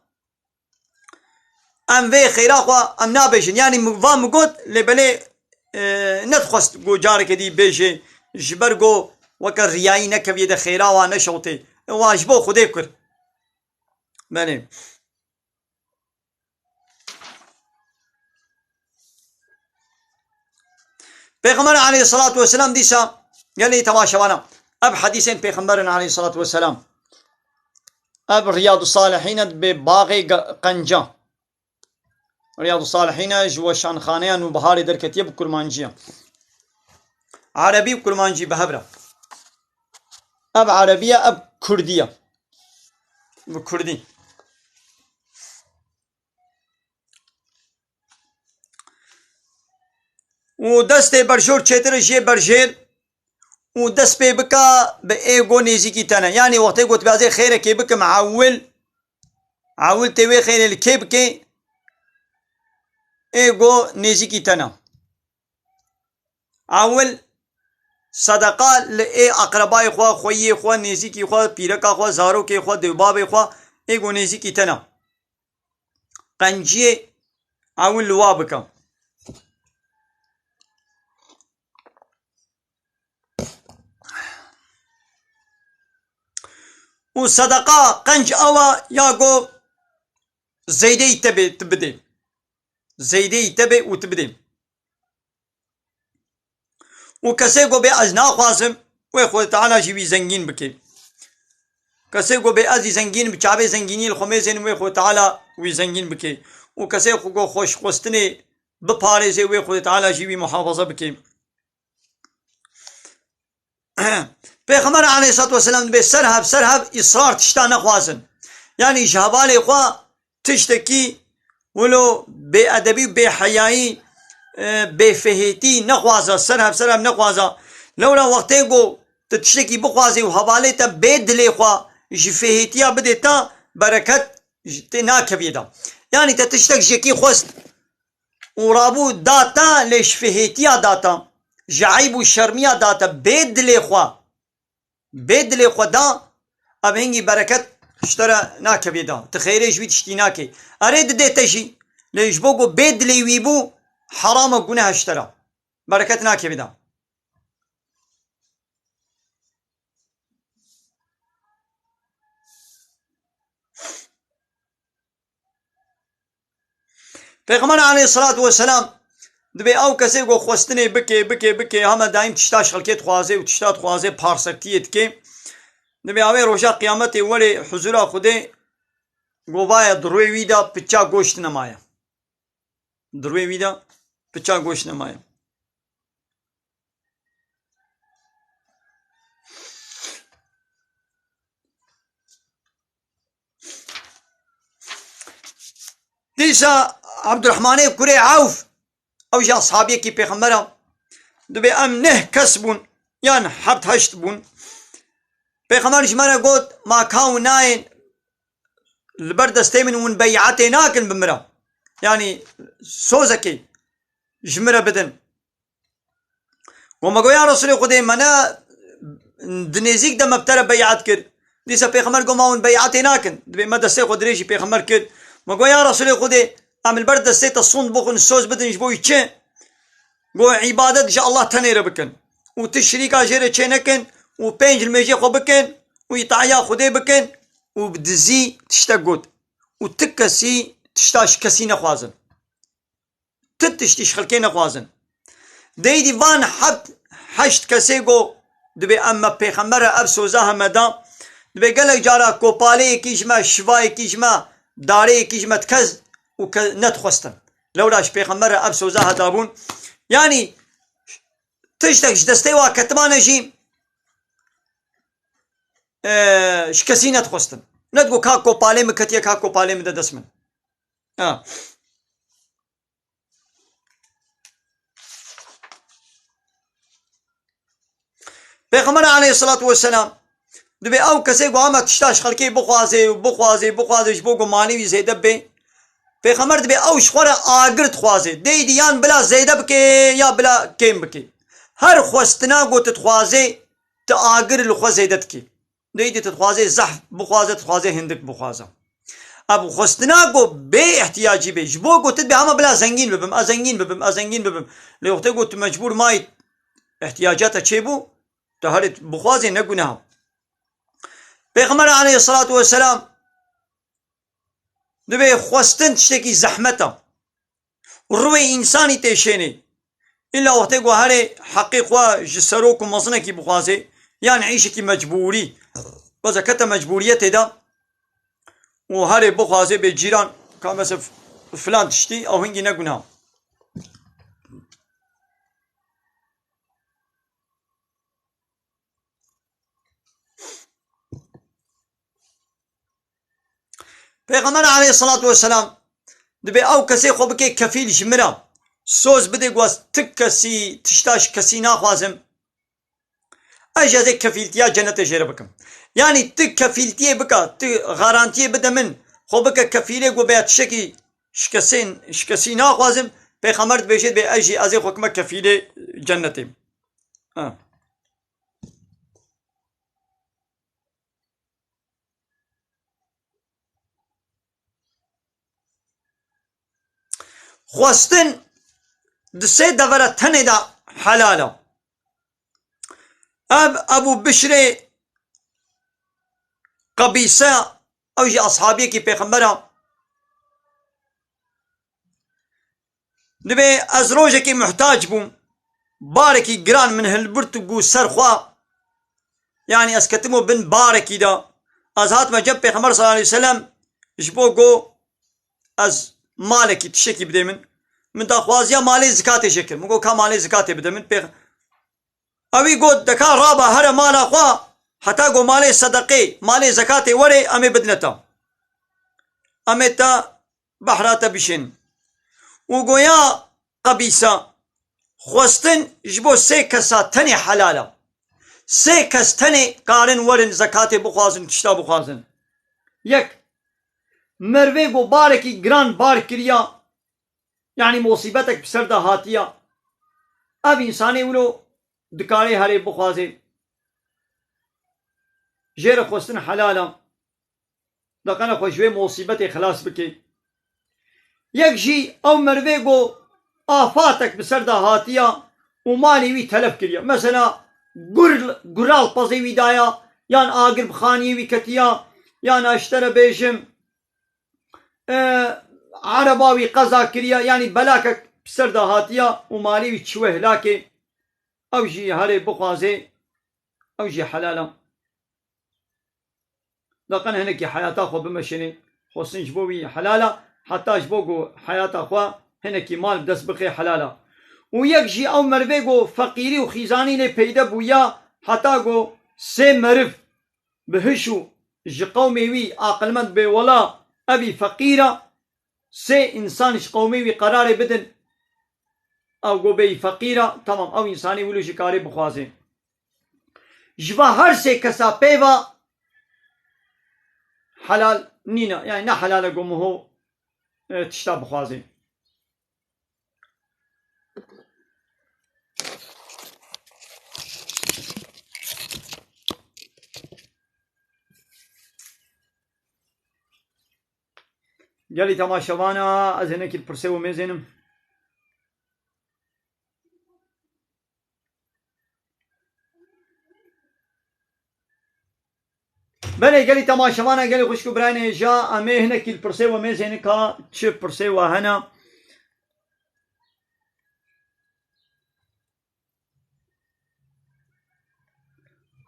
em vê xêra xwe em nabêjin. Yanî min va min got, lê belê, e, nedixwest ku careke dî bêjê, ji ber ku weke riyayî nekeviyê de xêra wa neşewtê. Wa ji bo Xwedê kir. Belê. Pêxember aleyhissalatu vesselam dîsa gelê temaşevana. Ev hedîsên Pêxemberin aleyhissalatu vesselam. Ev Riyadu Salihîn e, dibê baxê ge-, qenca. Riyadu Salihîn e, ji weşanxaneya Nûbiharê derketiye, bi kurmancî ye. Erebî û kurmancî bi hev re. Ev erebî ye, ev kurdî ye. Bi kurdî. Û destê berjor çêtir jê berjêr û dest pê bika bi êgo nêzîkî te ne. Yanî wextê ku dibêjê xêrekê bikim, ewil, ewil tê wê xêrê li kê bikê, êgo nêzîkî te ne. Ewil sedeqa li ê aqrebayê xwe, xweyiyê xwe, nêzîkî xwe, pîreka xwe, zarokê xwe, dêwbabê xwe, êgo nêzîkî te ne. Qenciyê ewil li wa bike. Û sedeqa qenc ew e ya ku zeydeyî te bê, tu bidê. Zeydeyî te bê û tu bidê. Û kesê ku bê ez naxwazim, wê Xwedê Teala jî wî zengîn bike. Kesê ku bê ez jî zengîn bi çavê zengînî li xwe mêzênim, wê Xwedê Teala wî zengîn bike. Û kesê ku xweşxwestinê biparêzê, wê Xwedê Teala jî wî muhafaza bike. Pêxember aleyhissalatu vesselam dibê ser hev, ser hev israr tişta nexwazin. Yanî ji hevalê xwe tiştekî wilo bêedebî û bêheyayî, e, bêfihêtî nexwaze, ser hev, ser hev nexwaze. Lewra wextê ku tu tiştekî bixwazî û hevalê te bê dilê xwe ji fihêtiya bidê te, bereket ji tê nakeviyê de. Yanî te tiştek ji yekî xwest û rabû da te, lê ji fihêtiya da te, ji eyb û şermiya da te, bê dilê xwe, bê dilê xwe da, ev hingî bereket ji te re nakevê da. Tu xêrê ji wî tiştî nakê. Erê didê te jî, lê ji bo ku bê dilê wî bû, heram e, guneh e ji te re. Bereket nakevê da. Pêxember aleyhissalatu vesselam dibê ew kesê ku xwestinê bike, bike, bike, heme daîm tişta ji xelkê dixwaze û tişta dixwaze, parsetiyê dike. Dibê ew ê roja qiyametê were huzura Xwedê, govaye di rûyê wî de piça goşt nemaye. Di rûyê wî de piça goşt nemaye. Dîsa Abdurrahmanê kurê Ewf, ew jî ashabiyekî pêxembera, dibê em neh kes bûn, yan heft heşt bûn. Pêxember ji me re got, ma ka û nayên li ber destê min hûn beyatê nakin bi min re. Yanî sozekê ji min re bidin. Got, me got, ya Resulê Xwedê, me ne di nêzîk de me bi te re beyat kir. Dîsa Pêxember got, me hûn beyatê nakin. Dibê me destê xwe dirêjî Pêxember kir. Me got, ya Resulê Xwedê, em li ber destê te sûnd bixwin, soz bidin ji bo wî çi? Got, îbadet ji Allah tenê re bikin. Û tu şirîka jê re çê nekin û pênc limêjê xwe bikin û îtaya Xwedê bikin û bi dizî tiştek got. Û tu kesî tişta ji kesî nexwazin. Tu tiştî ji xelkê nexwazin. Deydî van heft, heşt kesê got, dibê em me Pêxember re ev soza heme da, dibê gelek cara kopaleyekî ji me, şivayekî ji me, dareyekî ji me dikez û ke-, nedixwestin. Lewra ji Pêxember re ev soza hedabûn. Yanî tiştek ji destê wa ketibane jî, e, ji kesî nedixwestin. Nedigot ka kopalê min ketiye, ka kopalê min de dest min. Ha. Pêxember aleyhissalatu vesselam dibê ew kesê ku hema tişta ji xelkê bixwazê û bixwazê, bixwazê ji bo ku malê wî zêde bê. Pêxember dibê ew ji xwe re agir dixwazê. Deydî yan bila zêde bike ya bila kêm bike. Her xwestina ku tu dixwazê, tu agir li xwe zêde dikî. Deydî tu dixwazê zehf bixwaze, tu dixwazê hindik bixwaze. Ev xwestina ku bê ihtiyacî bê, ji bo ku tu dibê hema bila zengîn bibim, ez zengîn bibim, ez zengîn bibim. Lê wextê ku tu mecbûr mayî, ihtiyaca te çêbû, tu herê bixwazê ne guneha. Pêxember aleyhissalatu vesselam dibê xwestin tiştekî zehmet e. Rûyê însanî têşênê. Îlla wextê ku herê heqê xwe ji serok û mezinekî bixwazê, yan îşekî mecbûrî, baza kete mecbûriyetê de û herê bixwazê bê cîran, ka mesela f-, filan tiştî, ew hingî ne guna. Pêxember aleyhissalatu vesselam dibê ew kesê xwe bike kefîl ji min re, soz bidê ku ez ti kesî, tişta ji kesî naxwazim. Ez jî ez ê kefîltiya cenetê jê re bikim. Yanî ti kefîltiyê bika, ti garantiyê bide min, xwe bike kefîlê ku bêya tiştekî ji kesên, ji kesî naxwazim. Pêxember dibêje dibê ez jî ez ê xwe kime kefîlê cenetê. Ha. Xwestin di sê devera tenê de helal e. Ev Ebû Bişrê Qebîse, ew jî ashabiyekî pêxembera. Dibê ez rojekê muhtac bûm, barekî giran min hilbirt bû ser xwe, yanî ez ketibû bin barekî de, ez hatime cem Pêxember sallallahu aleyhi ve sellem ji bo ku ez malekî, tiştekî bidê min. Min daxwaziya malê zikatê jê kir. Min got ka malê zikatê bide min. Pêx-, ewî got deka raba here mala xwe, heta ku malê sedeqê, malê zekatê were em ê bidine te. Em ê te behra te bişên. Û goya Qebîsa, xwestin ji bo sê kesa tenê helal e. Sê kes tenê karin werin zekatê bixwazin, tişta bixwazin. Yek, merivê ku barekî giran bar kiriya, yanî musîbetek bi ser de hatiya. Ev însanê wilo dikarê herê bixwazê. Jê re xwestin helal e. Deqene xwe ji wê musîbetê xilas bike. Yek jî ew merivê ku afatek bi ser de hatiya û malê wî telef kiriye. Mesela gur, gural pezê wî daya, yan agir bi xaniyê wî ketiya, yan ez ji te re bêjim, e, ereba wî qeza kiriye, yanî belakek bi ser de hatiya û malê wî çiwe hilakê, ew jî herê bixwazê, ew jî helal e. Deqen hinekî heyata xwe bimeşênê. Xwestin ji bo wî helal e, heta ji bo ku heyata xwe hinekî mal bi dest bixe helal e. Û yek jî ew merivê ku feqîrî û xîzanî lê peyde bûya, heta ku sê meriv bi hiş û ji qewmê wî aqilmend bê wela evî feqîr e, sê însan ji qewmê wî qerarê bidin, ew ku bêyî feqîr e, temam, ew însanê wilo jî karê bixwaze. Ji va her sê kesa pê ve helal nîne, yani ne helal e ku miho, e, tişta bixwaze. Gelî temaşevana, ez hinekî pirsê û mêzênim. Belê, gelî temaşevana, gelî xwişk û birayên hêja, em ê hinekî li pirsê we mêzênin ka çi pirsê we hene.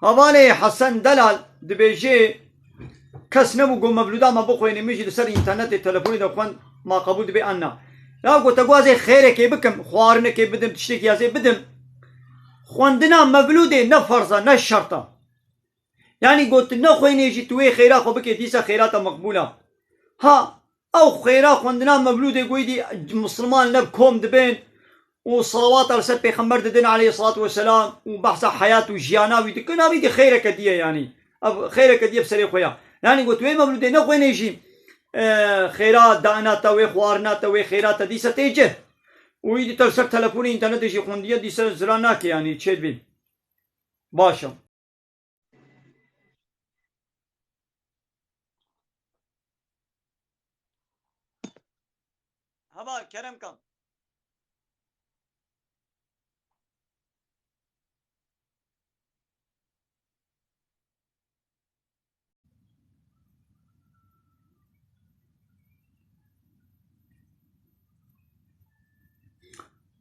Hevalê Hesen Delal dibêje, kes nebû got mevlûda me bixwêne, min jî li ser înternetê, telefonê de xwend, ma qebûl dibe an na. Ya got, te got ez ê xêrekê bikim, xwarinekê bidim, tiştekî ez ê bidim. Xwendina mevlûdê ne ferz e, ne şert e. Yanî got, tu nexwênê jî tu wê xêra xwe bikê, dîsa xêra te meqbûl e. Ha, ew xêra xwendina mevlûdê ku êdî misilman lev kom dibin û selawata li ser pêxember didin aleyhisselatu vesselam û behsa heyat û jiyana wî dikin, ev êdî xêreke dî ye yanî. Ev xêreke dî ye bi serê xwe ya. Yanî got, wê mevlûdê nexwênê jî, e, xêra dana te, wê xwarina te, wê xêra te dîsa tê cih. Û êdî te li ser telefonê, înternetê jî xwendiye, dîsa zira nake yanî çêdibî. Baş e. Heval, kerem kan.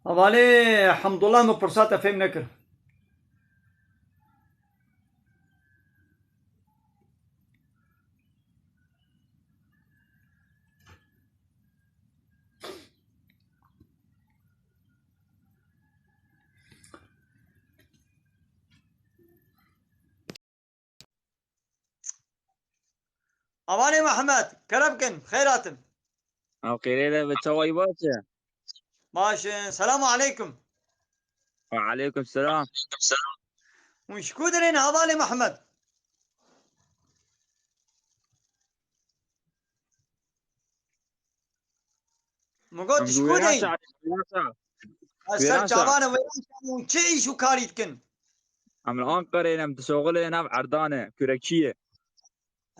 Hevalê Hemdullah, min pirsa te fêm nekir. Amanê Mehmet, kerem kin, xêr hatin. Ew xêrê de bi çawayî baş e. Baş e, selamu aleykum. Ve aleykum selam. Hûn ji ku derên hevalê Mehmet? Min got, ji ku deyî? Ez ser çavana wêran çav û çi îş û karî dikin? Em li Ankarê ne, em dişoxilê nav erdane, kürekçiyê.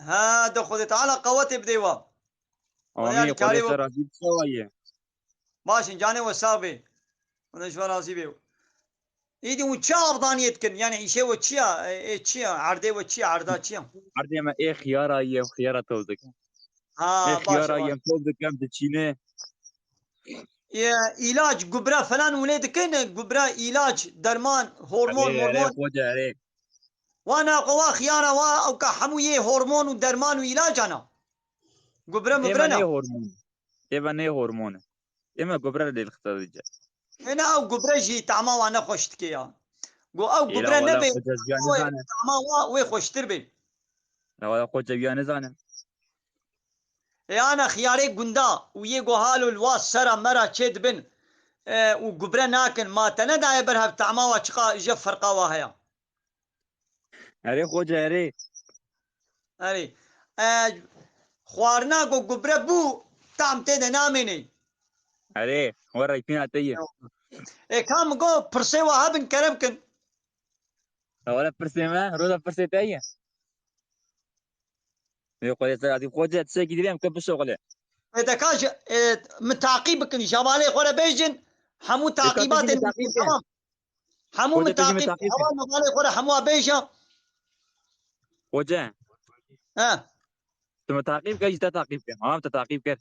Ha, de Xwedê Teala qewetê bidê we. Amîn, Xwedê te razî bi çawa ye. Baş in, canê we sax bê. Xwedê ji we razî bê. Îdî hûn çi avdaniyê dikin? Yani îşê we çi ya? Ê, ê çi ya? Erdê we çi ya? Erda çi ya? Erdê me ê xiyara ye, xiyara toz dikin. Ha, ê xiyara ye, toz dikim, diçîne. Ê, îlac, gubre falan hûn ê dikin? Gubre, îlac, derman, hormon, erê, erê, mormon. Xoce, erê. Wana xwe wa xiyara wa, ew ka hemû yê hormon û derman û îlacan a. Gubre mubre ne. Ê me nê hormon. Ê me nê hormon e. Ê me gubre lê lixta dîce. Ê ne, ew gubre jî tama wa nexweş dike ya. Go ew gubre nebe, tama wa wê xweştir bê. La wala xwe cebiya nizane. Ê ana xiyarê gunda û yê go halo li wa sera mera çê dibin, e, û gubre nakin. Ma te nedaye ber hev tama wa çiqa je ferqa wa heye. Erê xoce erê. Erê. E, xwarina ku gubre bû, tam tê de namênê. Erê, we reypîna te ye. E, kam go pirsê wa hebin kerem kin. Wala pirsê me, roza pirsê te ye. Ê, xwedê ser hatî xoce, tiştekî dirê em ke bişoxile. E, deka ji, e, min taqîb bikin, ji hevalê xwe re bêjin, hemû taqîbatên min, tamam. Hemû min taqîb, heval hevalê xwe re hemû a bêje. Xoce. He. Tu min taqîb kir, ji te taqîb kir. Tamam, te taqîb kir.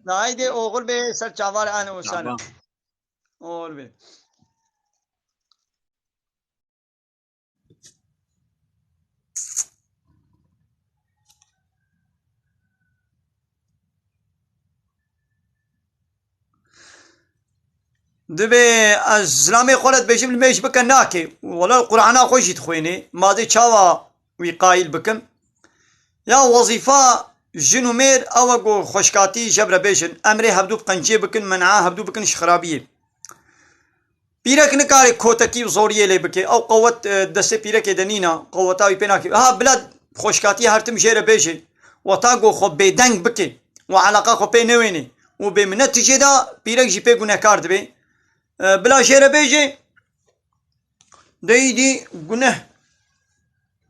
Haydi oxir bê ser çavar an û sane. Tamam. Oxir bê. Divê ez zilamê xwe re dibêjim, li mêj bike nake. Wela Qur'ana xwe jî dixwêne. Ma dê çawa wî qayîl bikim? Ya wezîfa jin û mêr ew e ku xweşkatî jebrebêjin. Emrê hevdû bi qenciyê bikin, men'a hevdû bikin ji xirabiyê. Pîrek nikare kotekî û zoriyê lê bike. Ew qewet, e, destê pîrekê de nîna, qeweta wî pê nake. Ha, bila xweşkatiyê her tim jê re bêje. Wexta ku xwe bêdeng bike û eleqa xwe pê newêne û bê minet tijê de, pîrek jî pê gunehkar dibe. E, bila jê re bêje, de îdî guneh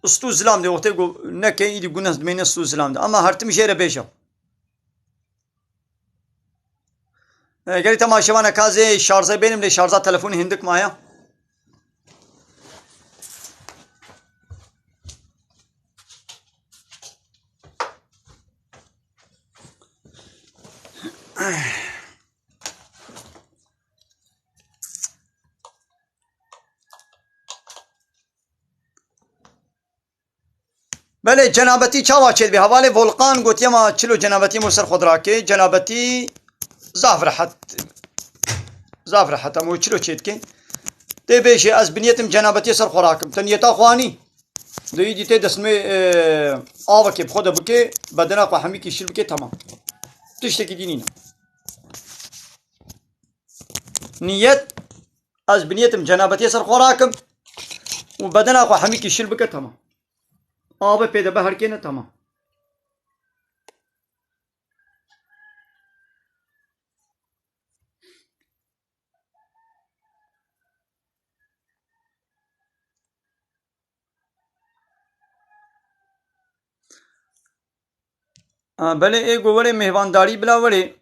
stû zilam de, wextê ku neke îdî guneh dimêne stû zilam de. Ama her tim jê re bêje. E, gelî temaşevana ka zê şarjê bênim lê şarja telefonê hindik maye. Belê, cenabetî çawa çêdibe? Hevalê Volkan gotiye ma çilo cenabetî mo ser xwe dirake. Cenabetî zaf rehet, zaf rehet ama çilo çêdike. Tê bêjê ez bi niyetim cenabetiyê ser xwe rakim. Te niyeta xwe anî? Duyî dî tê destmê, e, avekê bi xwe de bike, bedena xwe hemîkî şil bike, temam. Tiştekî dî nîne. Niyet, ez bi niyetim cenabetiyê ser xwe rakim û bedena xwe hemîkî şil bike, temam. Avê pê de be herkêne, temam. Ha, belê, ê go werê mêhvandarî bila werê.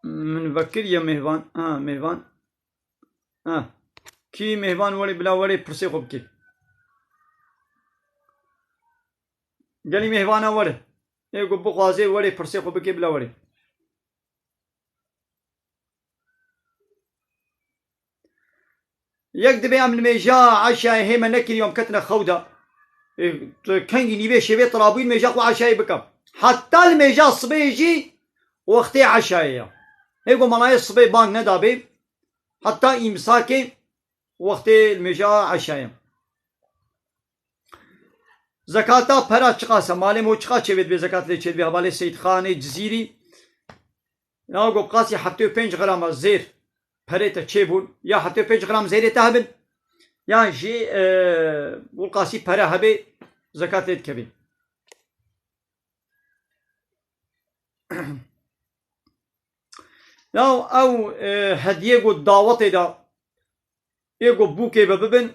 Min vekiriye mêhvan. Ha, mêhvan. Ha. Kî mêhvan werê bila werê pirsê xwe bike. Gelî mêhvana were. Ê go bixwaze werê pirsê xwe bike bila werê. Yek dibê em li mêja eşayê hê me nekiriye, em ketine xew de. E, tu kengî nîvê şevê tirabûyî li mêja xwe eşayê bikim. Heta li mêja sibê jî wextê eşayê ye. Hê ku malayê sibê bang nedabê, heta îmsakê wextê li mêja eşayê. Zekata pera çiqas e? Malê mo çiqas çêvê dibê zekat lê çêdibê? Hevalê Seyîd Xanê Cizîrî. Ya go bi qasî heftê û pênc grama zêr perê te çêbûn, ya heftê û pênc gram zêrê te hebin, yan jî, e, bi qasî pere hebê, zekat lê dikevê. Ya ew, e, hediyê go dawetê de, ê go bûkê ve bibin,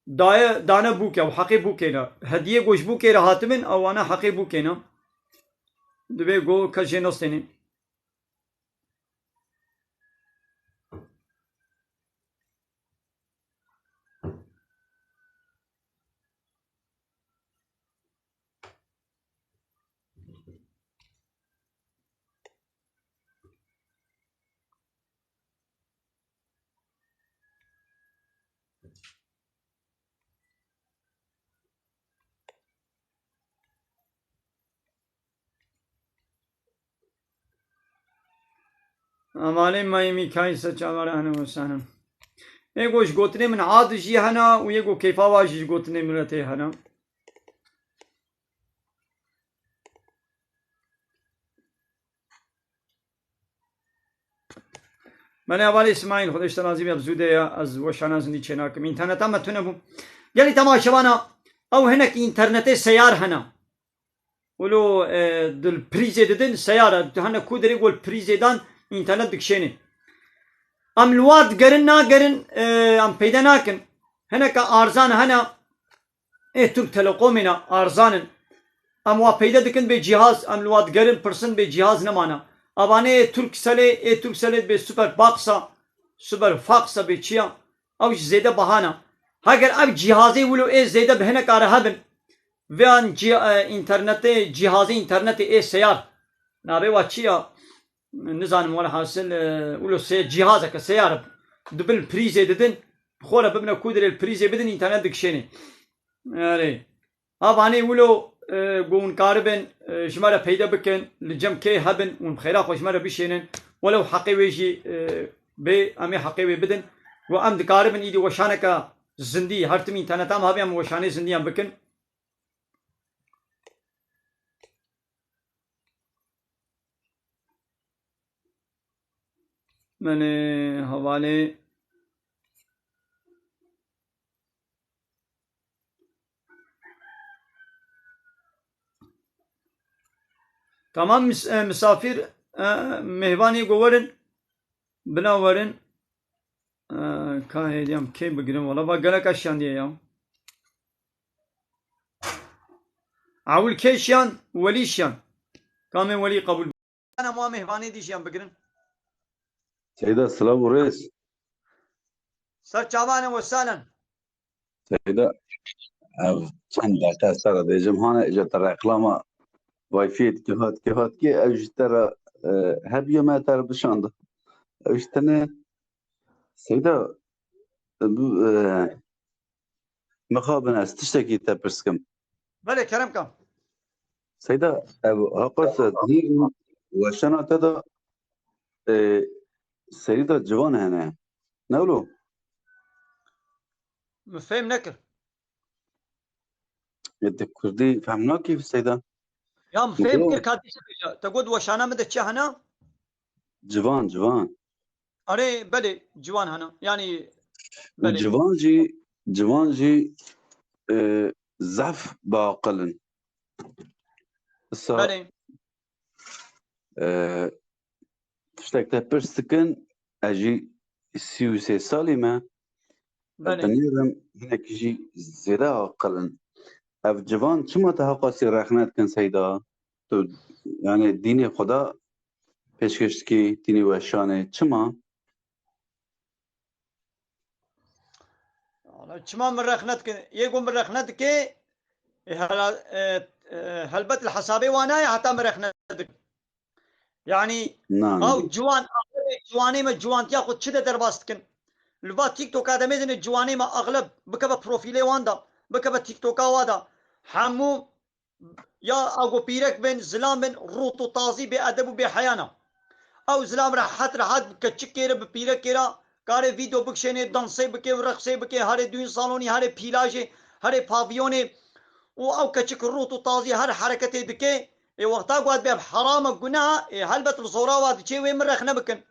daye, dane bûke, ew heqê bûkê ne. Hediyê go ji bûkê re hatibin, ew wana heqê bûkê ne. Divê go kes jê nestênê. Amanê mayê Mîkaîl ser çavan re, ehlen we sehlen. Yê go ji gotinê min ad jî hene û yê go keyfa wa jî ji gotinê miletê hene. Belê hevalê Îsmaîl, Xwedê ji te razî be, bi zû de ye, ez weşana zindî çênakim. Înterneta me tune bû. Gelî temaşevana, ew hinek înternetê seyar hene. Wilo, e, di li prîzê didin, seyar e. Hene ku derê wil prîzê dan, înternet dikişênê. Em li wa digerin nagerin, e, em peyde nakin. Hineke arzan hene, ê Türk Telekomê ne, arzan in. Em wa peyde dikin bê cîhaz, em li wa digerin pirsin bê cîhaz nemane. Evanê ê Turkcellê, ê Turkcellê bê super box a, super fax a bê çi ya. Ew jî zêde beha ne. Heger ev cîhazê wilo ê zêde bi hinek a re hebin, vê an cî-, e, înternetê, cîhazê înternetê ê seyar. Navê wa çi ya? Nizanim welhasil, e, wilo sê cîhazeke seyar e. Dibin prîzê didin, bi xwe re bibine ku dirê li prîzê bidin, înternet dikişênê. Erê. Avanê wilo, e, ku hûn karibin, e, ji me re peyde bikin, li cem kê hebin, hûn bi xêra xwe ji me re bişênin. Welew heqê wê jî, e, bê, em ê heqê wê bidin. Ku em dikaribin îdî weşaneke zindî, her tim înterneta em hebê, em weşanê zindî em bikin. Belê, hevalê. Tamam, mis-, e, misafir, e, mêvanê ku werin, bila werin, e, ka hêdiyam kê bigirin, wala va gelek şandiye ya. Ewil kê şiyan, Welî şiyan. Kamê Welî qebûl. Ana ma mêvanê dî jiyan bigirin. Seyda, silav û rêz. Ser çavan e, wesalen. Seyda, ev çend deqe sera dêjim hane, îca te reklama Wi-Fi dike, hat ke, hat ke, ev ji te re, e, hebiya me te re bişanda. Ev ji te ne, Seyda, e, bu, e, mixabin ez tiştekî te pirs kim. Belê, kerem ka. Seyda, ev haqas hîn weşana te de, e, serî de ciwan hene. Ne wilo? Min fêm nekir. E, di kurdî fehm nakî, Seyda? Ya min fêm kir ka dîsa bêje. Te got weşana min de çi hene? Ciwan, ciwan. Erê, belê, ciwan hene. Yanî, û belê. Ciwan jî, ciwan jî, e, zehf biaqil in. Wisa, belê. E, tiştek te pirs dikin, ez jî sî û sê salî me. Belê. Dinêrim hinek jî zêde aqil in. Ev ciwan çima te heqasî rexne dikin Seyda? Tu, yani dînê Xweda pêşkêş dikî, dînê weşanê. Çima? Wala çima min rexne dikin? Yê ku min rexne dike, e, hela-, e, e, helbet li hesabê wan nayê heta min rexne dikin. Yani, na, na. Ew ciwan, axlebê ciwanê me ciwantiya xwe çi de derbas dikin? Li va TikToka demê dine ciwanê me axleb bikeve profîlê wan de, bikeve TikToka wa de. Hemû ya agopîrek bin, zilam bin, rût û tazî bê edeb û bê heya ne. Ew zilam rehet rehet bi keçikê re, bi pîrekê re kare vîdeo bikişênê, dansê bike û reqsê bike, herê düğün salonî, herê pîlajê, herê pavyonê û ew keçik rût û tazî her hereketê dike. Ê wexta ku ez bê herama guneha, ê helbet li zora wa diçê wê min rexne bikin.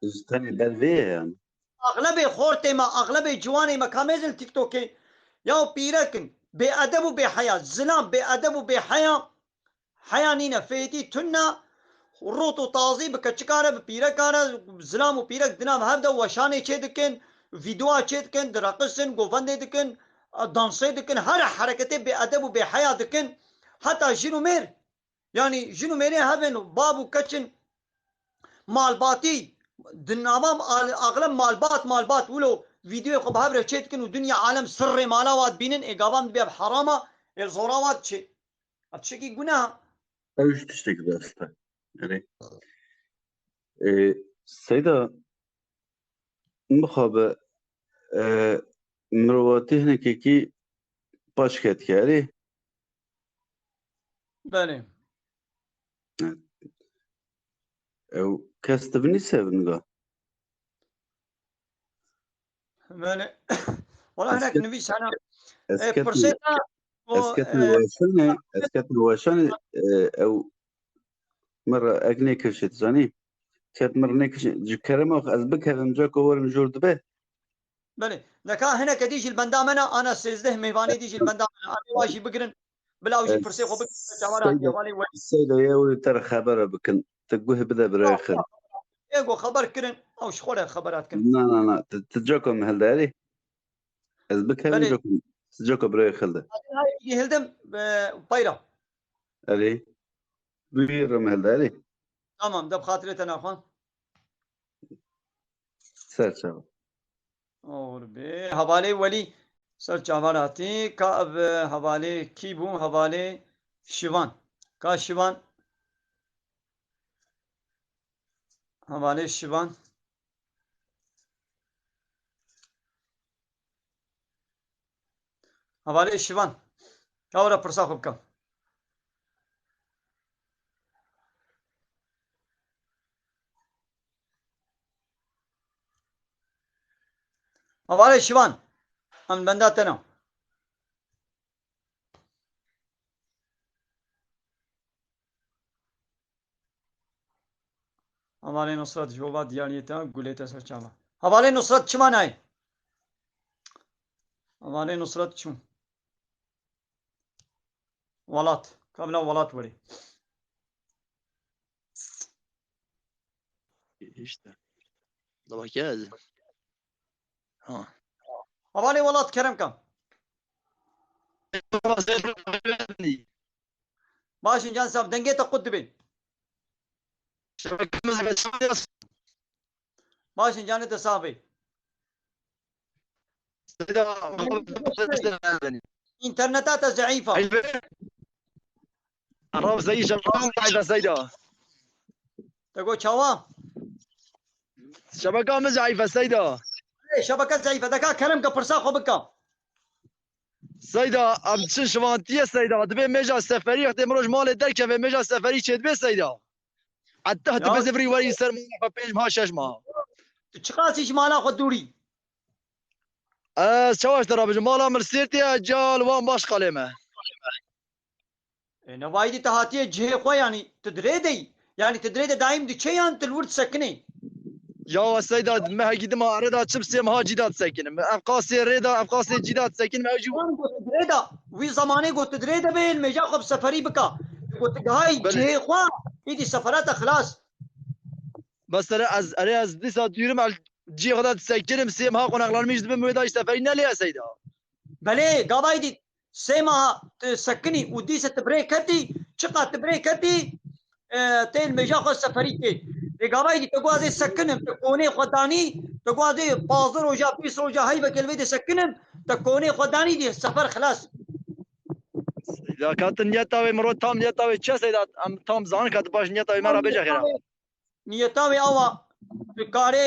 Ji tenê ber vê ye yani. Axlebê xortê me, axlebê ciwanê me ka mêzin TikTokê ya pîrek in. Bêedeb û bêheya. Zilam bêedeb û bêheya. Heya nîne, fêtî tune. Rût û tazî bi keçika re, bi pîreka re, zilam û pîrek di nav hev de weşanê çê dikin, vîdeoya çê dikin, direqisin, govendê dikin, dansê dikin, her hereketê bêedeb û bêheya dikin. Heta jin û mêr. Yanî jin û mêrê hev in, bab û keç in, malbatî, di nava al-, axlem malbat, malbat, wilo vîdeoyê xwe bi hev re çê dikin û dinya alem sirrê mala wa dibînin, ê gavan dibê ev herama, ê zora wa diçê. Ev tiştekî guneha. Ew jî tiştekî rast e. Erê. Ê, Seyda, mixabe, e, mirovatî hinekekî paş ketike, erê? Belê. Ew kes divinîse vinga. Belê. Wala hinek nivîs hene. Ez ketim, pirsê te, ez ketim weşanê, ez ketim weşanê, e, ew Min re ek nêkişî, dizanî? Ket min re nêkişî. Ji kerema xwe ez bikevim, ca ku werim jor dibe. Belê. Neka hineke dî jî li benda me ne, ana sêzdeh mêvanê dî jî li benda me ne. Anê wa jî bigirin. Bila ew jî pirsê xwe bikin. Çawa hatiye, walê we. Seyda ye wê te re xebere bikin. Tu guh bide birayê xil. Ê ku xeber kirin, ew ji xwe re xebera dikin. Na, na, na. Tu, tu cako min hilde, erê. Ez bikevim, belê, cako, tu cako birayê xil de. Hildim, e, peyra. Erê. Buyurun Mehmet Ali. Tamam, de bi xatirê te naxwe. Ser çava. Or be. Hevalê Welî ser çava hatî. Ka ev hevalê kî bû? Hevalê Şivan. Ka Şivan? Hevalê Şivan. Hevalê Şivan. Ka were pirsa xwe bike. Hevalê Şivan. Em benda te ne. Hevalê Nusret ji bo va diyariyê te gulê te ser çava. Hevalê Nusret çima nayê? Hevalê Nusret çû. Welat. Em la welat werê. İşte. Bak ya. Ha. Hevalê welat kerem ka. Baş in can saf, dengê te qut dibin. Baş in canê te saf bê. Înterneta te zeîf a. Rav Seyî, şebeka min zeîf e Seyda. Te got çawa? Şebeka min zeîf e Seyda. Ê, şebeke zeîf e. Deka kerem ke pirsa xwe bika. Seyda, em çi şivantiye Seyda. Dibê mêja seferî, wextê miroj malê derkeve, mêja seferî çêdibê Seyda. Heta tu Ya. Bizivirî werî ser mala xwe pênc meha, şeş meha. Tu çiqas ji mala xwe dûrî? Ez çawa ji te re bijim? Mala min li Sêrtê ye, cal wan baş qalê me. E, ne vayî dî te hatiye cihê xwe, yanî tu dirê de yî. Yanî tu dirê de daîm diçe yan tu li wir disekinê? Ya we Seyda, mehekî dima erê da çim sê meha cî da disekinim. Ev qasê rê da, ev qasê cî da disekinim, ew jî Wan got tu dirê de, wî zamanê got tu dirê de bê, li mêja xwe bi seferî bika. Got tu gihayî Belê. Cihê xwe, îdî sefera te xilas. Mesela ez, erê ez dîsa dûrim, el cihê xwe da disekinim, sê meha qonaxlanmîş dibim, wê da jî seferî ne lê ye Seyda. Belê, gavayî dî sê meha tu sekinî û dîse tu birê ketî, çiqa tu birê ketî, e, tê li mêja xwe seferî tê. Lê gavayî dî tu guazê sekinim, tu konê xwe danî, tu guazê pazdeh roja, bîst roja heyvekê li vê de sekinim, tu konê xwe danî dî sefer xilas. Ya ka tu niyeta wê miro tam niyeta wê çi Seyda? Em tam zanin ka tu baş niyeta wê me re bêje xêra. Niyeta wê awa, tu karê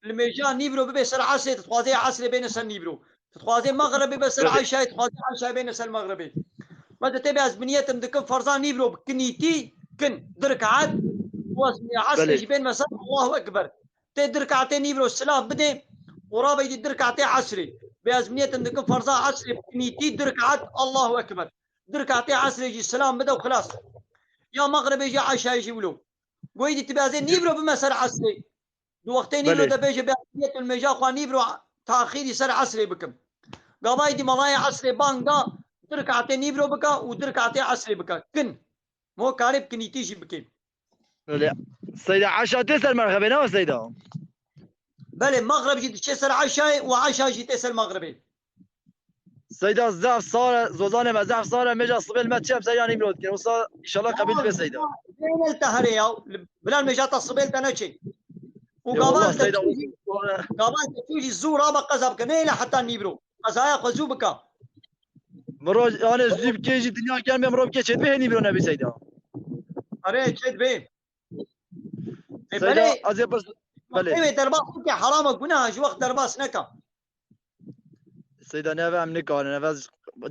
li mêja nîvro bibe ser esrê, tu dixwazê esrê bêne ser nîvro. Tu dixwazê mexribê bibe ser Belê. Eşayê, tu dixwazê eşayê bêne ser mexribê. Mesela tê bê ez bi niyetim dikim ferza nîvro bi kinîtî, kin, di rikaet, û ez esrê Belê. Jî bênme ser Allahu Ekber. Tê di rikaetê nîvro silah bidê, û rabê dî di rikaetê esrê. Bê ez bi niyetim dikim ferza esrê bi kinîtî, di rikaet Allahu Ekber. Di rikaetê esrê jî silam bide û xilas. Ya mexribê jî eşayê jî wilo. Goyî dî tu bê ez ê nîvro bime ser esrê. Di wextê nîvro Belê. De bêje bê ez niyetim mêja xwe nîvro taxîrî ser esrê bikim. Gavayî dî malayê esrê bang da, di rikaetê nîvro bika û di rikaetê esrê bika. Kin. Mo karê bi kinîtî jî bikê. Belê. Seyda, eşa tê ser merxebê ne Seyda? Belê, mexreb jî diçe ser eşayê û eşa jî tê ser mexrebê. Seyda zaf sare, zozanê me zaf sare, mêja sibê li me çi em Seyda nîmro dikin. Wisa inşallah qebîl dibe Seyda. Bêne li te herê ya. Bila mêja te sibê li te neçê. Û Ya gavan Allah, te Seyda, çû jî, gavan te çû jî zû rabe qeza bike. Neyê le heta nîvro. Qezaya xwe zû bika. Miro, yani zû bikê jî dinya ken bê miro bikê çêdibê hê nîvro nebî Seyda. Erê, çêdibê. E, Seyda, belê, ez ê pirs-, belê. Ew ê derbas bike, herama, guneha, ji wext derbas neka. Seyda, neve em nikarin, neve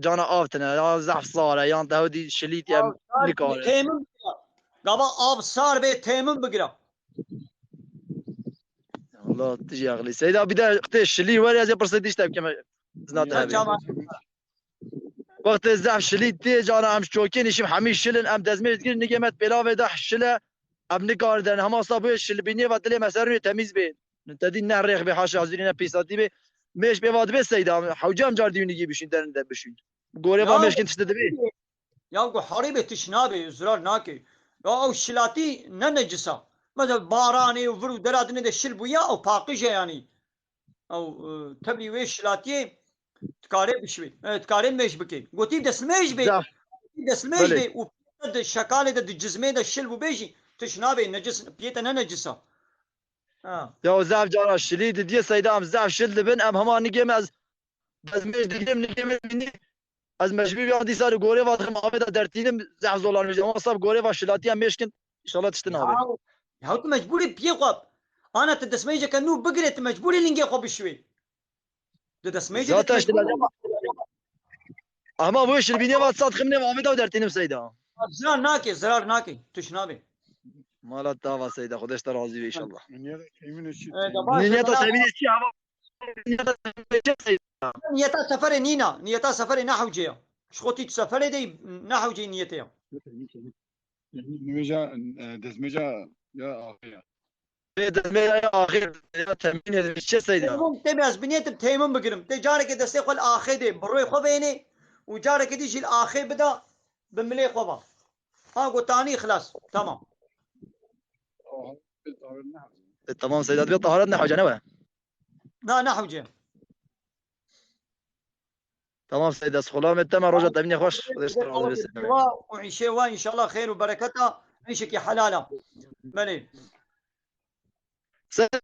cana av tine, ya zehf sar e, yan te hewdî şilît em nikarin. Têmin bigire. Gava av sar bê, têmin bigire. Allah, tu jî aqilî. Seyda, bir de tê şilî were, ez ê pirsê dîş te bikeme. Zina te Ya hebe. Çawa? Wextê zehf şilî tê cana em ji çokê nişim hemî şilin, em dezmêj digirin, nigê me pêlavê de şile, em nikarin derin. Hema sa bûye şil bînê ve dilê me ser rûyê temîz bê. Te dî ne rêx bê, haşa hezirî ne pîsatî bê. Mêj pê va dibê Seyda, hewce em car dî nigî bişîn, derin de bişîn. Gorê va Ya. Mêşkin tiştê dibê. Ya ku herî bê tiş nabê, zirar nake. Ya ew şilatî ne necisa. Mesela baranê û vir û dera dinê de şil bûya, ew paqij e yanî. Ew, e, tevlî wê şilatiyê dikarê bişwê, e, dikarê mêj bikê. Gotî destmêj bê. Zaf. Destmêj Belê. Bê û piyê de şekalê de di cizmê de şil bû bê jî tiş nabê, necis, piyê te ne necisa. Ha. Ya zaf cara şilî didiyê Seyda em zaf şil dibin, em hema nigê me ez destmêj digirim, nigê me bînî. Ez mecbûr ya dîsa li gorê va dixim avê de dertînim, zehf zolan mijde. Ama sab gorê va şilatiya mêşkin, inşallah tiştin avê. Ya, ya tu mecbûrî piyê xwe. Ana tu destmêjeke nû bigirê, tu mecbûrî lingê xwe bişwê. Tu destmêjê Zaten de işte mecbûr. Ama bu işin bine va sat ximne avê de dertînim Seyda. Zirar nake, zirar nake. Tuş nabê. Mala tava Seyda, Xwedê ji te razî be inşallah. Niyeta temin için. Niyeta temin için ama Niyeta seferê nîna. Niyeta seferê ne hewce ya. Ji xwe tî tu seferê de ne hewceyî niyetê ya. Nimêja, e, destmêja ya axê ya. Destmêja ya axê ya temînê de çi Seyda? Têmin, têmin ez bi niyetim têmin bigirim. Tê carekê destê xwe li axê de bi rûyê xwe vênê û carekê dî jî li axê bida bi milê xwe va. Ha, got tanî xilas. Tamam. E, tamam Seyda, dibe taharet ne hoca ne we? Na, ne hoca. Tamam Seyda, sixulamê te me roja te bîne xweş. Xwedê ji te razî be Seyda. Wa û îşê wa înşallah xêr û bereketa, îşekî helal a. Belê. Seyda,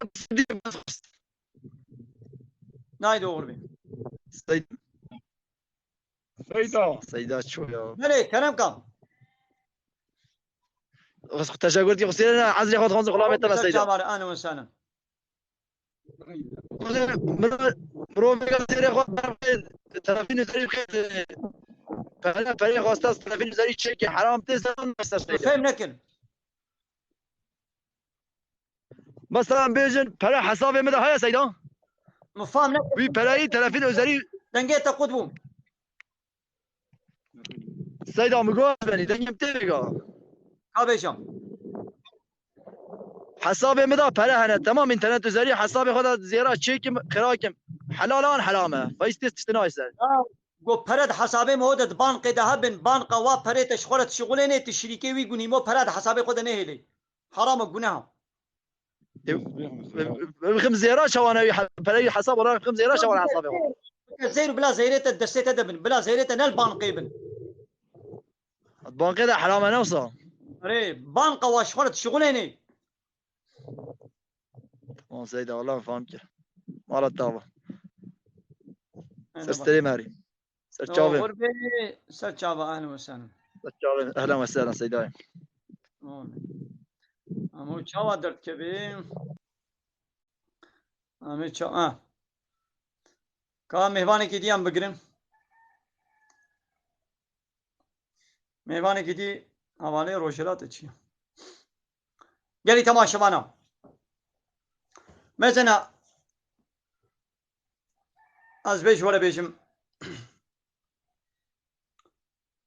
Nayê doğru be. Seyda. Seyda. Seyda ço ya. Belê, kerem ka. Teşekkür diye Hüseyin, ezrê xwe dixwazim xulamê te be Seyda. Çavar, ahlen ve sahlen. Mirovê sêrê xwe berxê telefîn üzerî bixê pere, perê xwesta telefîn üzerî çekê heram tê sen mesela Seyda. Fem nekin. Mesela bêjin pere hesabê min de heye Seyda. Min fam nekin. Wî pereyî telefîn üzerî. Dengê te qut bû. Seyda, min got benî, dengê min tê vêga. Ka bêjam. Hesabê min de pere hene, temam, înternet üzerî hesabê xwe de zêra çêkim, xira kim. Helal an heram e. Faiz tê tiştine ser. Ya, got pere di hesabê min ho de di bankê de hebin, banka wa perê te ji xwe re dişixulênê, tu şirîkê wî gunîmo pere di hesabê xwe de nehêlê. Haram e, guneha. Bixim zêra çawan ew pereyî hesab olarak bixim zêra çawan hesabê xwe. Zêr bila zêrê te destê te de bin. Bila zêrê te ne li bankê bin. Bankê de herame ne wisa. Erê, banka wa ji xwe re dişixulênê. Tamam Seyda, Allah fam kir. Mala tava. Ser sterê merî. Ser çavê. Xurbe, ser çava, ehlen ve sehlen. Ser çavê, ehlen ve sehlen Seydayê. Ama çava derdkevê. Ama çava. Ka mêvanekî diyan bigirin. Mêvanekî dî hevalê Rojhilatê çi? Gelî temaşevana. Mesela ez bê ji we re bêjim.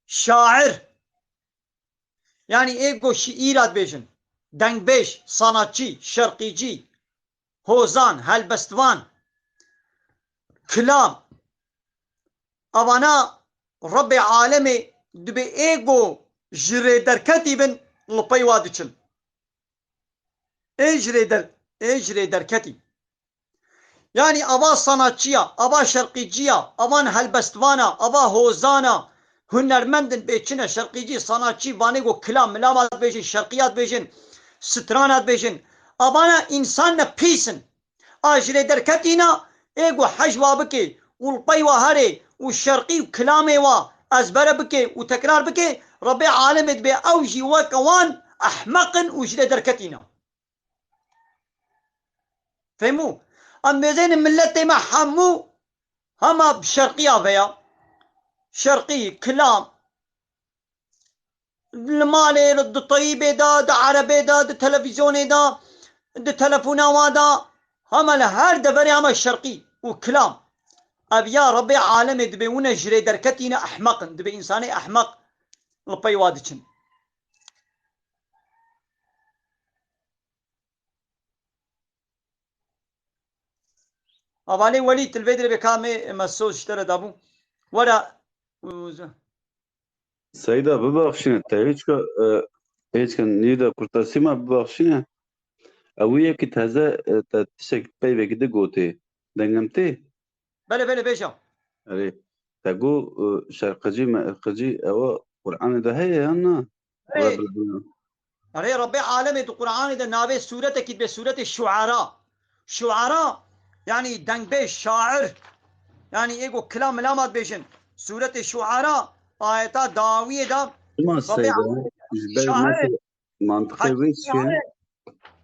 Şair. Yanî ê ku şiîra dibêjin. Dengbêj, sanatçî, şerqîcî, hozan, helbestvan, kilam. Evana Rebbê alemê dibê ê ku ji rê derketî bin li pey wa diçin. Ê ji rê der, ê ji rê derketî. Yanî ava sanatçiya, ava şerqîciya, avan helbestvana, ava hozana, hunermend in bê çi ne, şerqîcî, sanatçî, vanê ku kilam, milama dibêjin, şerqiya dibêjin, strana dibêjin. Avana însan ne pîs in. A ji rê derketîna ê ku hej wa bikê û li pey wa herê û şerqî û kilamê wa ezbere bikê û tekrar bikê, Rebê alemê dibê ew jî weke wan ehmeq in û ji rê derketîna. Fehmû? Em mêzênin milletê me hemû hema bi şerqiya veya. Şerqî, kilam, li malê, di teyîbê de, di erebê de, di televîzyonê de, di telefona wa de, hema li her deverê hema şerqî û kilam. Ev ya Rebê alemê dibê wine ji rê derketîne ehmeq in, dibê însanê ehmeq li pey wa diçin. Hevalê Welî, tu li vê dirê bê ka me mesaj ji te re dabû. Were. Seyda, bibaxşîne, te hêçka, e, hêçka nîda kurtasî me bibaxşîne. Ew yekî teze, e, te tiştek peyvekî di gotê. Dengem tê? Belê, belê, bêje. Erê, te got, e, şerqicî, merqicî, ewa Qur'anê de heye yan na? Erê. Erê, Rebbê alemê di Qur'anê de navê sûretekî dibe sûretê Şuara. Şuara, yanî dengbêj, şair. Yanî ê ku kilam milama dibêjin. Sûretê Şuara, ayeta dawiyê de Çima Rebbê Seyda? Alemê Ji ber şair. Mantiqê wê çi ye?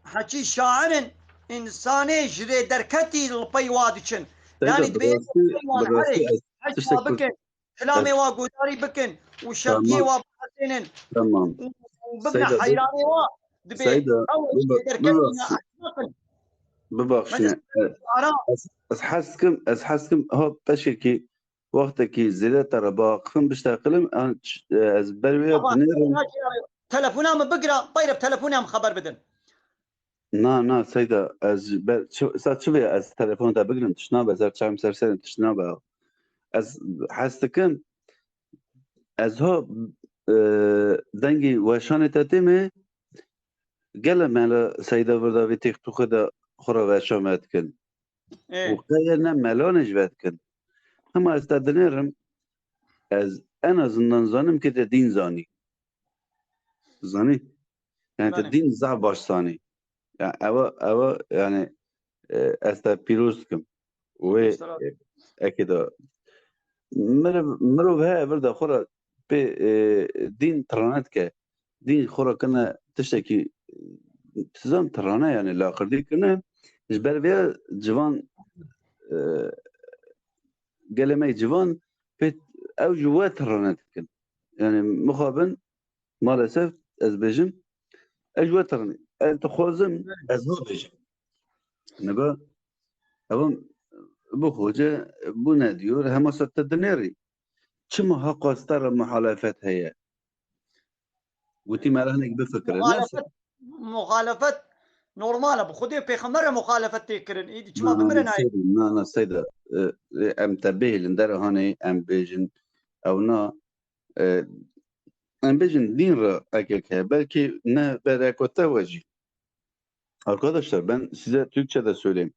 Heçî şair in, însanê ji rê derketî li pey wa diçin. Seyda, yanî bi dibê rastî, pey wa bi rastî herê, ez heç tiştek wa bikin, kilamê wa guhdarî bikin û şerqiyê wa bihesênin û, û bibine heyranê wa, dibê ew ji rê derketî ne ehmeq in. Bibaxşîne. Ez, ez hez dikim, ez hez dikim, ha, beşekî Wextekî zêde te re biaxifim bişteqilim, an ç-, ez ber wê ya dinêrim. Telefona min bigira, peyre bi telefona min xeber bidin. Na, na, Seyda, ez ji ber çi, sa çi vê ez telefona te bigirim, tişt nabe, ez her çavim ser serê tişt nabe. Ez hez dikim, ez ha e, dengê weşanê te tê me, gele mela Seyda vir de vê têxtûxê de xwe re weşan vedikin. Ê. Û qeye ne melanê jî vedikin. Hema ez te dinêrim, ez en azından zanim ke te dîn zanî. Zanî? Yani te Belê. Dîn zaf baş zanî. Ya ewa, ewa yani, e, ez te pîroz dikim. Wê, Mesela e, ekê de mirov, mirov heye vir de xwe re pê, e, dîn tirane dike. Dîn xwe re kine tiştekî, e, tizan tirane yani laqirdî kine. Ji ber vê civan, e, gelê me yê civan pê ew ji we tirane dikin. Yani mixabin Maalesef ez bêjim, ez ji we tirnî. Ez dixwazim, ez ha bêjim. Niga, evan bu xoce bu ne diyor, hema ser te dinêrî. Çima ha qas te re muhalefet heye? Gotî me re hinek bifikire. Muhalefet, Neyse. Muhalefet normal e. Bi Xwedê pêxember e muhalefet tê kirin. Îdî çima Na, na, bimire nayê? Seyda, na, na, Seyda. E, e, em te bihêlin, dera hanê em bêjin. Ew na, e, em bêjin dîn re E K K, belkî ne bereko te we jî. Arkadaşlar, ben size Türkçe de söyleyeyim.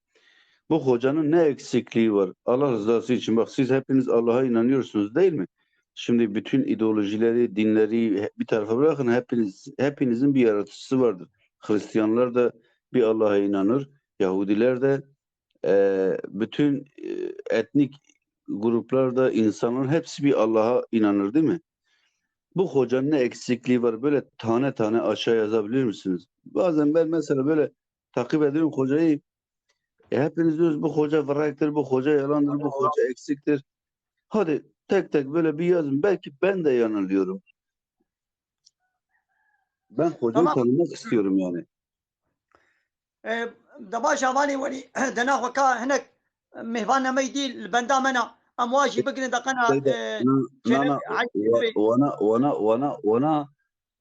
Bu hocanın ne eksikliği var? Allah rızası için, bak, siz hepiniz Allah'a inanıyorsunuz, değil mi? Şimdi bütün ideolojileri, dinleri he-, bir tarafa bırakın, hepiniz, hepinizin bir yaratıcısı vardır. Hristiyanlar da bir Allah'a inanır, Yahudiler de, e, bütün, e, etnik gruplarda insanların hepsi bir Allah'a inanır, değil mi? Bu hocanın ne eksikliği var? Böyle tane tane aşağı yazabilir misiniz? Bazen ben mesela böyle takip ediyorum hocayı. E, hepiniz diyorsunuz, "Bu hoca vıraktir, bu hoca yalandır, bu hoca eksiktir." Hadi tek tek böyle bir yazın. Belki ben de yanılıyorum. Ben hocayı Tamam. tanımak istiyorum yani. E, de baş avanê welî dena xwe ka hinek mêvan nemey dî li benda me ne. Em wa jî bigrin deqena, Seyda, e, na, na, na, wa-, wana, wana, wana, wana,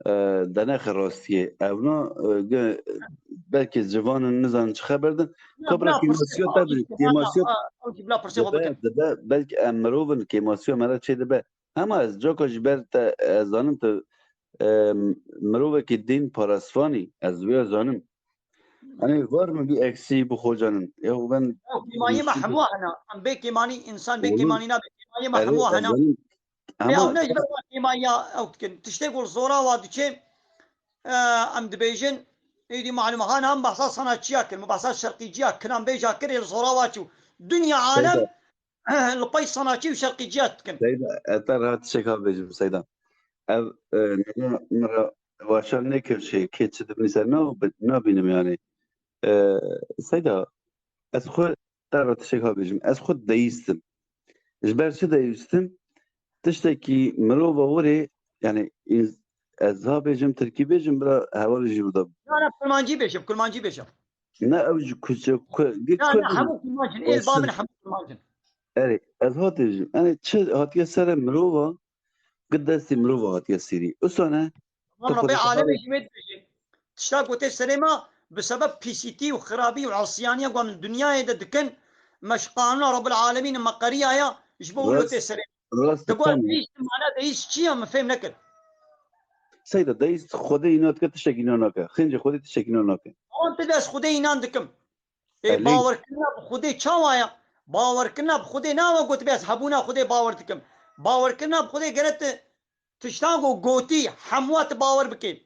e, denexe rastiyê. Evna, e, ge-, belkî civanin nizanin çi xeber din. Kabra kêmasiya te bi, kêmasiya dibe, dibe, belkî em mirovin kêmasiya me re çê dibe. Hema ez coka ji ber te, ez zanim tu, e, mirovekî dîn parasvanî, ez vê zanim. Hani var mı bir eksiği bu hocanın? Ya ben Ew kêmanî me hemû hene. Em bê kêmanî, însan bê Oğlum, kêmanî nabe. Kêmanî me hemû hene. Ama ew ne ji ber kêmaniya ew dikin. Tiştê ku zora wa diçe, e, em dibêjin, êdî malûm han em behsa sanatçiya kirin, em behsa şerqîciya kirin, em bêja kirê li zora wa çû. Dinya alem Li pey sanatçî û şerqîciya dikin. Seyda, ez te re tiştek ha bêjim, Seyda. Ev, e, nana min re weşan nekir şey, kê çi dibinîse na-, nabînim yani. E, Seyda, ez xwe te re tiştek ha bêjim. Ez xwe deîst im. Ji ber çi deîst im? Tiştekî mirova wirê, yani, ins-, ez ha bêjim, tirkî bêjim, bira hevalê jî wida. Na, na, kurmancî bêjim, kurmancî bêjim. Ne ew ji kuçe ku-, gi-, Na, na, kurd hemû kurmanc in. Êl ba min hemû kurmanc in. Erê, ez hatê jî. Erê, çi hatiye serê mirova, gi destê mirova hatiye sîrî. Usane, Tamam, tu Rebê xwe Alemê dixwazî jî wê dibêje. Tişta gotê serê me, bi sebeb pîsîtî û xirabî û asiyaniya ku em li dinyayê de dikin, me ji qanûna Rebbil Alemîn me qeriyaye, ji bo wilo tê serê me. Rast, rast, Digot, tamam. Deîst, mana deîst çi ye, min fêm nekir. Seyda, deîst Xwedê îna dike, tiştek îna nake. Xêncê Xwedê tiştek îna nake. Wan ti dest Xwedê înan dikim. Ê, Elê. Bawerkirina bi Xwedê çawa ye? Bawerkirina bi Xwedê nawe gotibê ez hebûna Xwedê bawer dikim. Bawerkirina bi Xwedê gere ti tiştan ku gotî hemwa ti bawer bikê.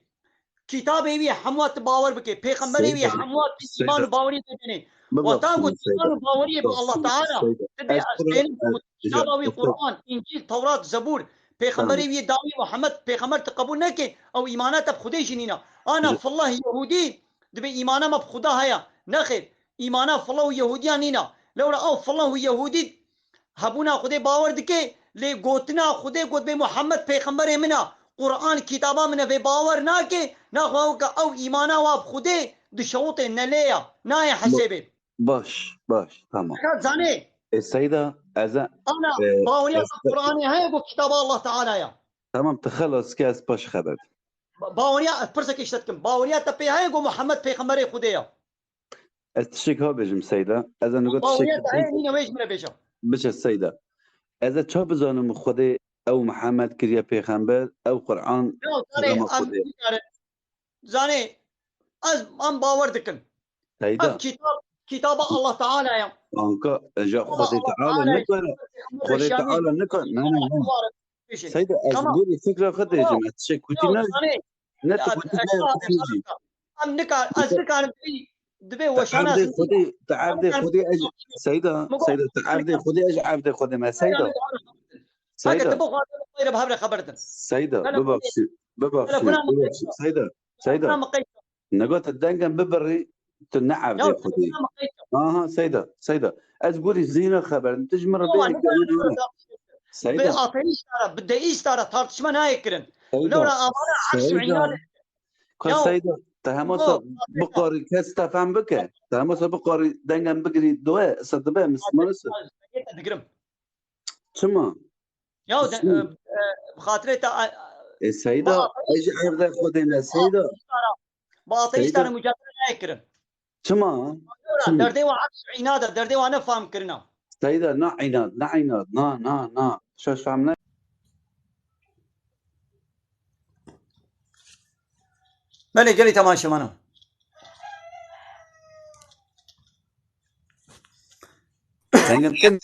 Kitabê wî hemwa tu bawer bike. Pêxemberê wî Seyda, hemwa tu îman û Seyda. Baweriyê te tenê. Wata ku tu îman û baweriyê bi Allah Teala, tu dê ez pênim ku kitaba wî Quran, Încîl, Tewrat, Zebûr, pêxemberê wî dawî Muhammed, pêxember tu qebûl neke, ew îmana te bi Xwedê jî nîna. Ana fillah Yehûdî, dibê îmana me bi Xuda heye. Nexêr, îmana fillah û Yehûdiyan nîna. Lewra ew fillah û Yehûdî Hebûna Xwedê bawer dike, lê gotina Xwedê got bê Muhammed pêxemberê min e, Quran kitaba min e, vê bawer nake, naxwe weke ew îmana wa bi Xwedê dişewitê, ne lê ya, nayê hesêbê. Baş, baş, tamam. Fakat zanê. E, Seyda, ez e, Ana, e, baweriya ez te Quranê heye ku kitaba Allah Teala ya. Tamam, tu xelas ke ez paş xeber. Ba-, baweriya, ez pirsek îşte dikim. Baweriya te pê heye ku Muhammed pêxemberê Xwedê ya. Ez tiştek ha bêjim Seyda. Ez ê nigo tiştek Baweriyê te heye, nîne wê ji min re bêje. Biçe Seyda. Ez ê ça bizanim Xwedê ew Mihemed kiriye pêxember, ew Quran Ya, zanê, kelama em Xwedê. Zanê, ez, em bawer dikin. Ev Seyda, kitab, kitaba Allah Teala ya. anka, e, ja Kitaba Xwedê Allah Teala Teala ya. nikare, Xwedê Teala nikare, ne, ne, ne. Seyda, ez Tamam. gorî fikra xwe dê Tamam. jim, ez tişek kutî Ya, ne, zanê, ne tu ya, kutî ez ne, ta- tu jî. Em nikar, ez nikarim divê, divê Tu weşana erdê ez Xwedê, tu erdê Xwedê ez, Seyda, Mugo. Seyda, tu erdê Xwedê ez erdê Xwedê me, Seyda. Heke Seyda, tu bixwazî xwe re bi hev re xeber din. Seyda, Telefon bibexşî, bibexşî, Telefona min bibexşî, Seyda, Seyda. Telefona min qeyt. Nega tu dengem bibirî, tu ne erdê Ya, Xwedê. telefona min qeyt. Aha, Seyda, Seyda. Ez gorî zîna xeber dim. Tu ji min re Baba, bê ne kadar hikayê güzel ne. tartışma. Seyda. Bi ateist ara, bi deist ara tartışma nayê kirin. Seyda. Lewra amana aks û Seyda. inad. Ka Ya, Seyda, te hema bu sa biqarî kes te fehm bike. Te hema sa biqarî dengem bigirî doye, se dibe Müslüman ise. Digirim. Çima? Ya de, Çima? e, e, bi xatirê te, e, E Seyda, Ba- ez ji erdê Xwedê me Seyda. Bi ateist Seyda. ara mücadele nayê kirin. Çima? Çima? Derdê wa aks û inad e, derdê wa ne fehm kirina. Seyda, na inad, na inad, na, na, na. Şaş fehm ne. Belê, gelî temaşevana. Dengim tim.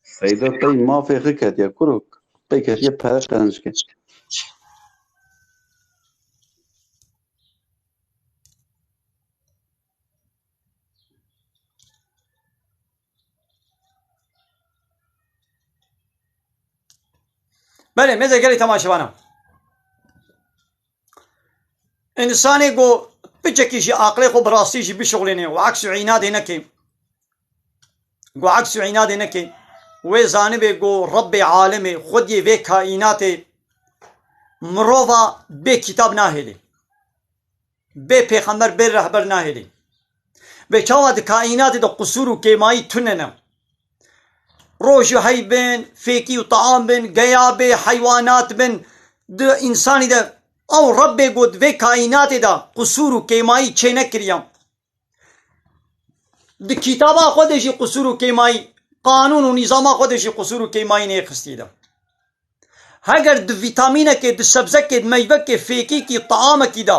Seyda pey mafê xwe ketiye, kurok. Pey ketiye pere qezenc ke. Belê, mêze gelê temaşevana. Însanê ku piçekî jî aqlê xwe bi rastî jî bişuxulêne û aks û înadê neke, ku aks û înadê neke, wê zanibe ku Rebbê alemê, xwediyê vê kaînatê, mirova bê kitab nahêlê. Bê pêxember, bê rehber nahêlê. Bê çawa di kaînatê de qusûr û kêmayî tune ne. Roj û hey bin, fêkî û taam bin, geya bê, heywanat bin, di însanî de ew Rebbê got vê kaînatê de qusûr û kêmayî çênekiriya. Di kitaba xwe de jî qusûr û kêmayî, qanûn û nîzama xwe de jî qusûr û kêmayî nêxistî de. Heger di vîtamînekê, di sebzekê, di meyvekê, fêkîkî, taamekî de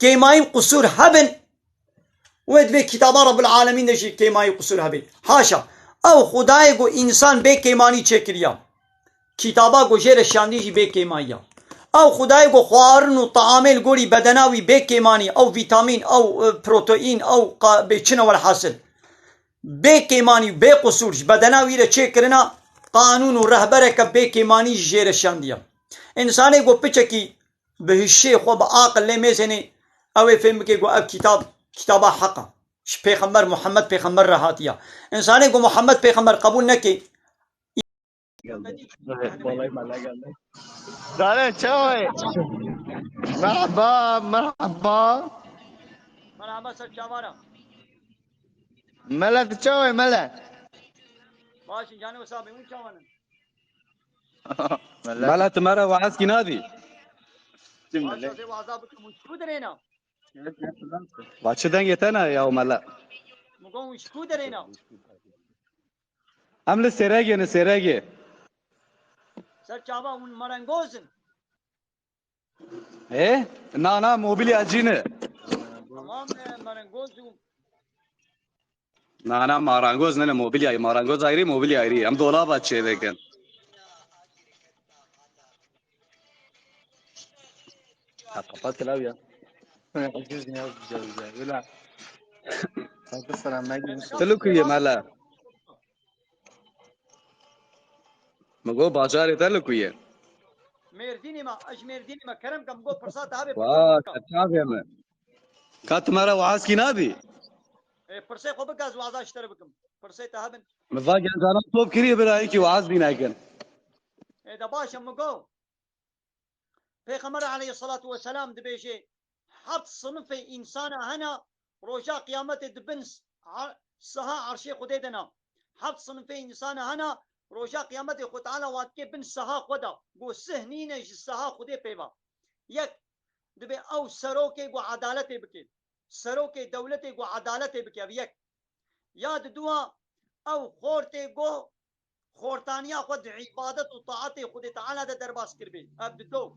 kêmayî û qusûr hebin, wê di vê kitaba Rebbil Alemîn de jî kêmayî û qusûr hebe. Haşa. Ew Xwedayê ku însan bê kêmanî çêkiriya. Kitaba ku jê re şandî jî bê kêmayî ya. Ew Xwedayê ku xwarin û taamê li gorî bedena wî bê kêmanî, ew vîtamîn, ew, e, proteîn, ew qa-, bê çi ne welhasil. Bê kêmanî û bê qusûr ji bedena wî re çêkirina, qanûn û rehbereke bê kêmanî ji jê re şandiye. Însanê ku piçekî bi hişê xwe, bi aqil lê mêzênê, ew ê fêm bike ku ev kitab, kitaba heq e. Ji Pêxember Muhammed Pêxember re hatiye. Însanê ku Muhammed Pêxember qebûl neke, Dale, çawa ye? Merhaba, merhaba. Merhaba, ser çavan e. Mele, tu çawa ye, mele? Baş in, canê wisa bê, hûn çawan in? Mele. Mele, tu me re wahezkî nadî? Baş e, ez ê waza bikim, hûn ji ku derê ne? Va çi dengê te ne ya mele? Min got, hûn ji ku derê ne? Em li Sêregê ne, Sêregê. Ser çava, hûn merengoz in. Ê? Na, na, mobilya cî ne. Tamam, e, merengoz û Na, na, marangoz ne, ne, mobilya, marangoz ayrı, mobilya ayrı. Em dolaba çêdikin. Ya kapat kelav ya. Ucuz ne güzel güzel. Öyle. Hadi selam, ne güzel. Tulu kuye mala. Min got bajarê te li ku ye? Mêrdînê me, ez ji Mêrdînê me, kerem ke, min got pirsa te hebe, pirsa Wa, xwe bike. Ketçavê me. Ka tu me re wahezkî nadî? Ê, pirsê xwe bike, ez waza ji te re bikim. Pirsê te hebin. Min va gencana top kiriye, bira, yekî wahezkî nekin. Ê, de baş e, min got. Pêxember aleyhissalatu vesselam dibêje, heft sinifê însana hene, roja qiyametê di bin s-, a-, siha erşê Xwedê de ne. Heft sinifê însana hene, roja qiyametê Xwe Teala wan dike bin siha xwe de. Got sih nîne ji siha Xwedê pê ve. Yek, dibê ew serokê ku edaletê bike. Serokê dewletê ku edaletê bike, ev yek. Ya di dua, ew xortê ku xortaniya xwe di îbadet û taetê Xwedê Teala de derbas kiribê. Ev di do.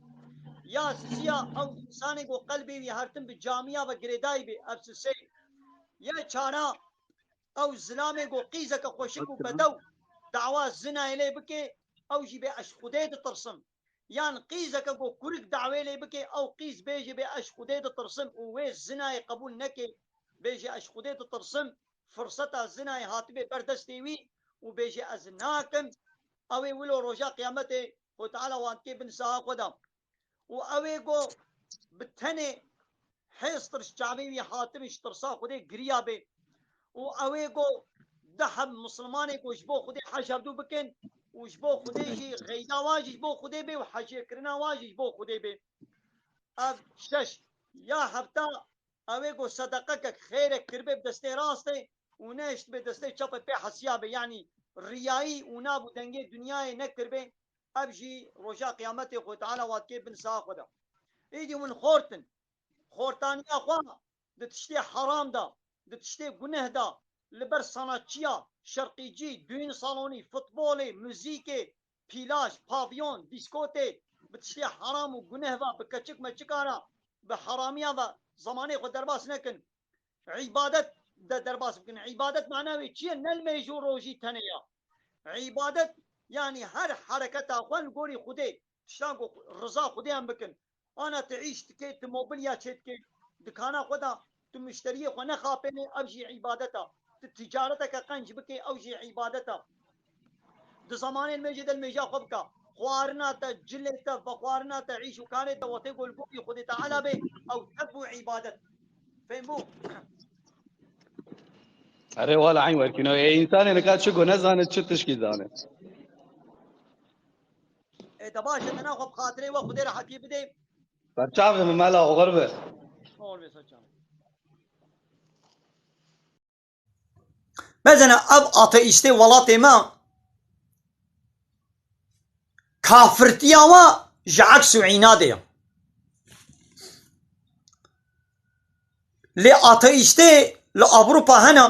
Ya sisiya ew însanê ku qelbê wî her tim bi camiya ve girêdayî bê. Ev sisê. Ya çara ew zilamê ku qîzeke xweşik û bedew dawa zinayê lê bike, ew jî bê ez ji Xwedê ditirsim. Yan qîzeke ku kurik dawê lê bike, ew qîz bêje bê ez ji Xwedê ditirsim û wê zinayê qebûl neke, bêje ez ji Xwedê ditirsim, firseta zinayê hatibê ber destê wî û bêje ez nakim, ew ê wilo roja qiyametê Xwedê Teala wan dikê bin saha xwe de. Û ew ê ku bi tenê hêstir ji çavê wî hatibin ji tirsa Xwedê giriya bê. Û ew ê ku du heb mislimanê ku ji bo Xwedê hej hevdû bikin û ji bo Xwedê jî xeyda wan jî ji bo Xwedê bê û hejêkirina wan jî ji bo Xwedê bê. Ev şeş. Ya hefta, ew ê ku sedeqekek, xêrek kiribê bi destê rastê û nehiştibê destê çepê pê hesiya bê, yanî riyayî û nav û dengê dinyayê nekiribê, ev jî roja qiyametê Xwedê Teala wa dikê bin saha xwe de. Îdî hûn xort in. Xortaniya xwe di tiştê heram de, di tiştê guneh de, li ber sanatçiya, şerqîcî, düğün salonî, futbolê, muzîkê, pîlaş, pavyon, dîskotê, bi tiştê heram û guneh ve, bi keçik meçikan re, bi heramiya ve zemanê xwe derbas nekin. Îbadet de derbas bikin. Îbadet mana wê çi ye? Ne li mêj û rojî tenê ya. Îbadet, yanî her hereketa xwe li gorî Xwedê, tiştan ku riza Xwedê em bikin. Ana tu îş dikê, tu mobilya çêdikê, dikana xwe de tu muşteriyê xwe nexapênê, ev jî îbadet e. Tu ticareteke qenc bikê, ew jî îbadet e. Di zemanên mêjê de li mêja xwe bike. Xwarina te, cilê te, vexwarina te, îş û karê te, wextê ku li gorî Xwedê Teala bê, ew tev bû îbadet. Fêm bû? Erê, wala eyn werkîno. Ê, însanê nika çi ku nezane, çi tişkî zane. Ê, de baş e, te naxwe bi xatirê we Xwedê rehetiyê bidê. Berçavê min mela oxir be. Oxir be, serçavê. Mezene ev ateîstê welatê me kafirtiya we ji eks û înadê ye. Lê ateîstê li Ewropa hene,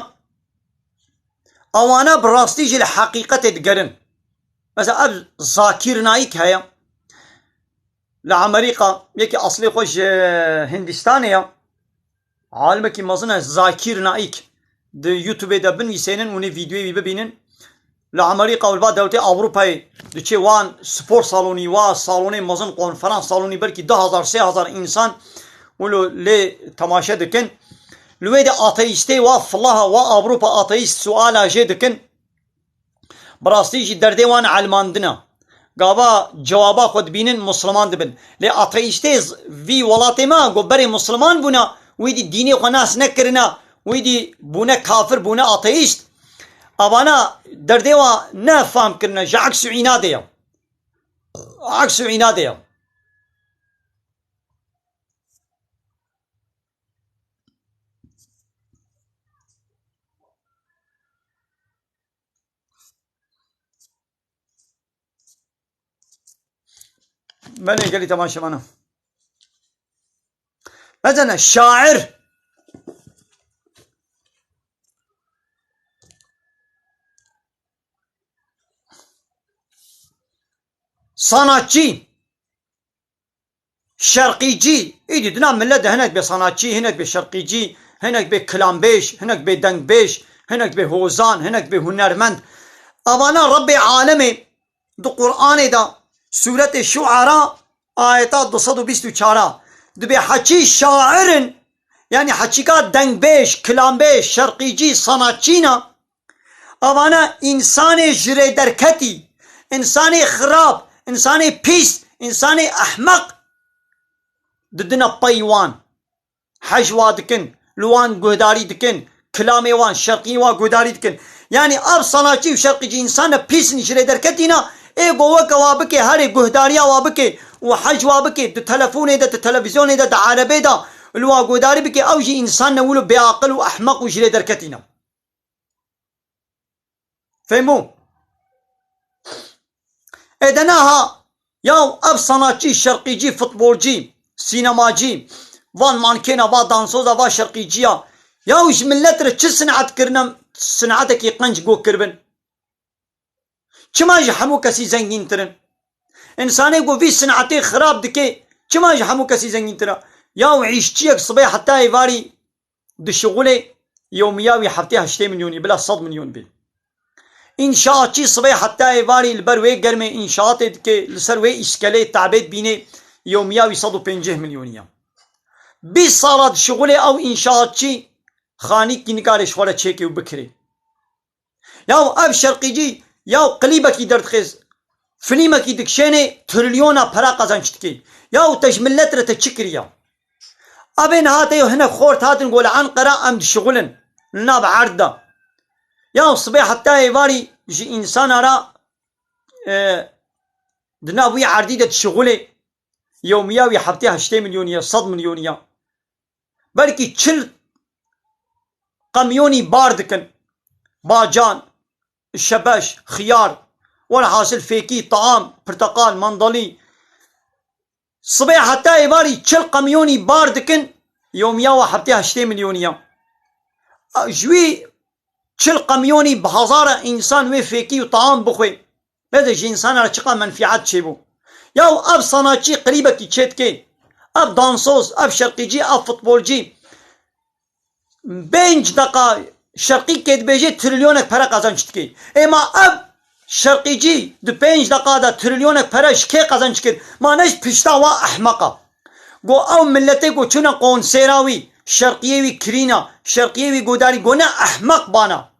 ewana bi rastî jî li heqîqetê digerin. Mesela ev Zakîr Naîk heye. Li Amerîka yekî eslê xwe ji Hindistanê ye. Alimekî mezin e, Zakîr Naîk. Di YouTubeê de binivîsênin û nê vîdyoyê wî bibînin. Li Amerîka û li va dewletê Ewropayê diçê wan spor salonî, wa salonê mezin, konferans salonî, belkî du hezar, sê hezar însan wilo lê temaşe dikin. Li wê de ateîstê wa filaha, wa Ewropa ateîst suala jê dikin. Bi rastî jî derdê wan elmandin e. Gava cewaba xwe dibînin, musliman dibin. Lê ateîstê z-, vî welatê me ku berê musliman bûne, wî dî dînê xwe nas nekirine, wî dî bûne kafir, bûne ateîst. Evana derdê wan ne fam kirine, ji eks û înadê ye. Eks û înadê ye. Belê gelî temaşevana. Mezene şair. Sanatçı. Şerqîcî, îdî dina millet de hinek bê sanatçî, hinek bê şerqîcî, hinek bê kilambêj, hinek bê dengbêj, hinek bê hozan, hinek bê hunermend. Evana Rebbê alemê di Qur'anê de sûretê Şuara ayeta du sed û bîst û çar a dibê heçî şair in, yanî heçîka dengbêj, kilambêj, şerqîcî, sanatçî ne. Evana însanê ji rê derketî, însanê xirab, însanê pîs, însanê ehmeq didine pey wan. Hej wa dikin, li wan guhdarî dikin, kilamê wan, şerqî wa guhdarî dikin. Yanî ev sanatçî û şerqîcî însan ne pîs in, ji rê derketî ne, ê go weke wa bike, herê guhdariya wa bike û hej wa bike, di telefonê de, di televîzyonê de, di erebê de li wa guhdarî bike, ew jî însan ne wilo bêaqil û ehmeq û ji rê derketî ne. Fehmo. Ê de naha, ya ev sanatçî, şerqîcî, futbolcî, sînemacî, van mankêna, va dansoza, va şerqîciya, ya ji millet re çi sinet kirine, sinetekî qenc go kiribin? Çima ji hemû kesî zengîntir in? Însanê ku vî sinetê xirab dike, çima ji hemû kesî zengîntir e? Ya û îşçiyek sibê heta êvarî dişixulê, yewmiya wî heftê heştê milyonî, bila sed milyon bê. Înşaatçî sibê heta êvarî li ber wê germê înşaatê dike, li ser wê îskelê tabê dibînê, yewmiya wî sed û pêncî milyonî ye. Bîst sala dişixulê ew înşaatçî, xanîkî nikare ji xwe re çêkê û bikirê. Yaw ev şerqîcî, yaw klîbekî derdixêz, filîmekî dikişênê, trilyona pera qazanç dikê. Yaw te ji millet re te çi kiriya? Evê niha te yo hinek xort hatin go li Enqera em dişixulin. Li nav erd de. Yaw sibê heta êvarî ji însana re, e, di nav wî erdî de dişixulê. Yewmiya wî heftê heştê milyonî ye, sed milyonî ye. Belkî çil qemyonî bar dikin. Bacan, şebeş, xiyar, werhasil fêkî, taam, pirteqal, mandalî. Sibê heta êvarî çil qemyonî bar dikin, yewmiya wa heftê heştê milyonî ya. Ji wî çil qemyonî bi hezara însan wê fêkî û taam bixwe. Beze ji însana re çiqa menfîat çêbû. Yaw ev sanatçî qirîbekî çêdike. Ev dansoz, ev şerqîcî, ev futbolcî. Pênc deqa şerqîkê dibêje trilyonek pere qazanç dike. Êma ev şerqîcî di pênc deqa de trilyonek pere ji kê qazanç kir? Ma ne ji pişta wa ehmeqa. Go ew milletê ku çûne konsêra wî, şerqiyê wî kirîna, şerqiyê wî godarî, go ne ehmeq bana.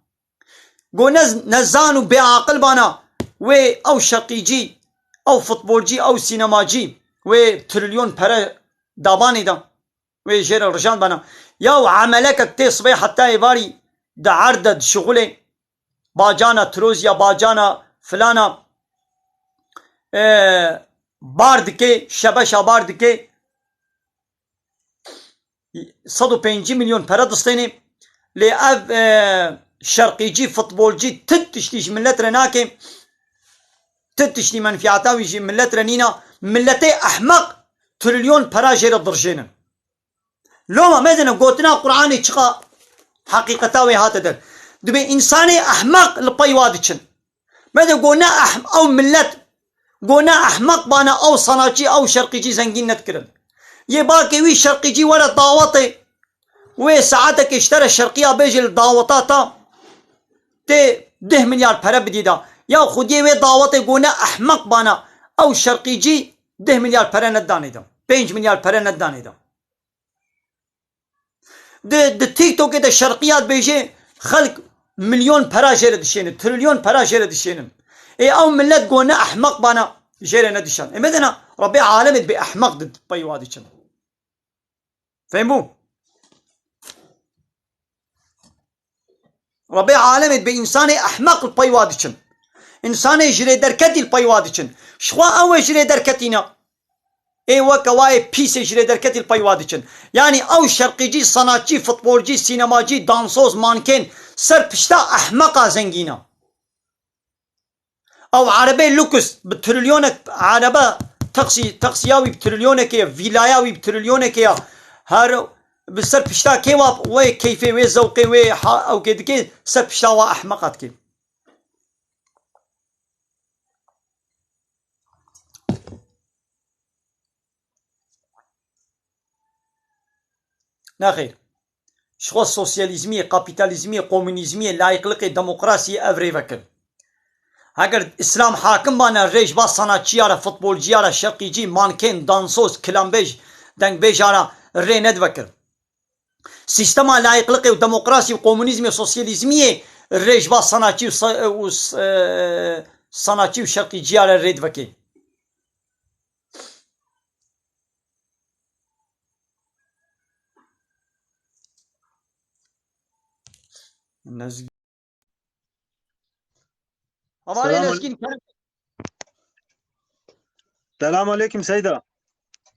Go ne, nezan û bêaqil bana. Wê ew şerqîcî, ew futbolcî, ew sînemacî, wê trilyon pere dabanê de. Wê jê re rijand bana. Ya û emelekek tê sibê heta êvarî di erd de dişixulê. Bacana tirozya, bacana filana, e, bar dike, şebeşa bar dike. Sed û pêncî milyon pere distênê. Lê ev, e, şerqîcî, futbolcî, ti tiştî ji millet re nake. Ti tiştî menfîata wî ji millet re nîna. Milletê ehmeq trilyon pera jê re dirjênin. Loma mezene gotina Qur'anê çiqa heqîqeta wê hate der. Dibê însanê ehmeq li pey wa diçin. Mede go ne ehm-, ew millet, go ne ehmeq bane, ew sanatçî, ew şerqîcî zengîn nedikirin. Yê bakê wî şerqîcî were dawetê, wê saetekê ji te re şerqiya bêje li daweta ta tê deh milyar pere bidî da. Ya xwediyê wê dawetê go ne ehmeq bane, ew şerqîcî deh milyar pere nedanê da. Pênc milyar pere nedanê da. Di, di TikTokê de şerqiya dibêje, xelk milyon pera jê re dişênin, trilyon pera jê re dişênin. Ê ew millet go ne ehmeq bana jê re nedişan. Ê medena Rebê alemê dibê ehmeq di pey wa diçin. Fehmbû? Rebê alemê dibê însanê ehmeq li pey wa diçin. Însanê ji rê derketî li pey wa diçin. Ji xwe ew e ji rê derketî ne. Ê weke wayê pîsê ji rê derketî li pey wa diçin. Yanî ew şerqîcî, sanatçî, futbolcî, sînemacî, dansöz, manken ser pişta ehmeqa zengîna. Ew erebê luks bi trilyonek erebe, taksî, taksiya wî bi trilyonekê ye, vîlaya wî bi trilyonekê ye. Her bi ser pişta kê wa wê keyfê, wê zewqê, wê ha-, ewkê dike, ser pişta wa ehmeqa dike. Nexêr. Ji xwe sosyalîzmiyê, kapîtalîzmiyê, komûnîzmiyê, layîqliqê, demokrasiyê ev rê vekin. Heger îslam hakim bane, rê ji ba sanatçiya re, futbolciya re, şerqîcî, manken, dansoz, kilambêj, dengbêja re rê nedivekir. Sîstema layîqliqê û demokrasî û komûnîzmê, sosyalîzmiyê rê ji ba sanatçî û sa-, û s-, e, sanatçî û şerqîciya re rê divekê. Nez- Hevalê Selam Lezgîn, Selam aleykum Seyda.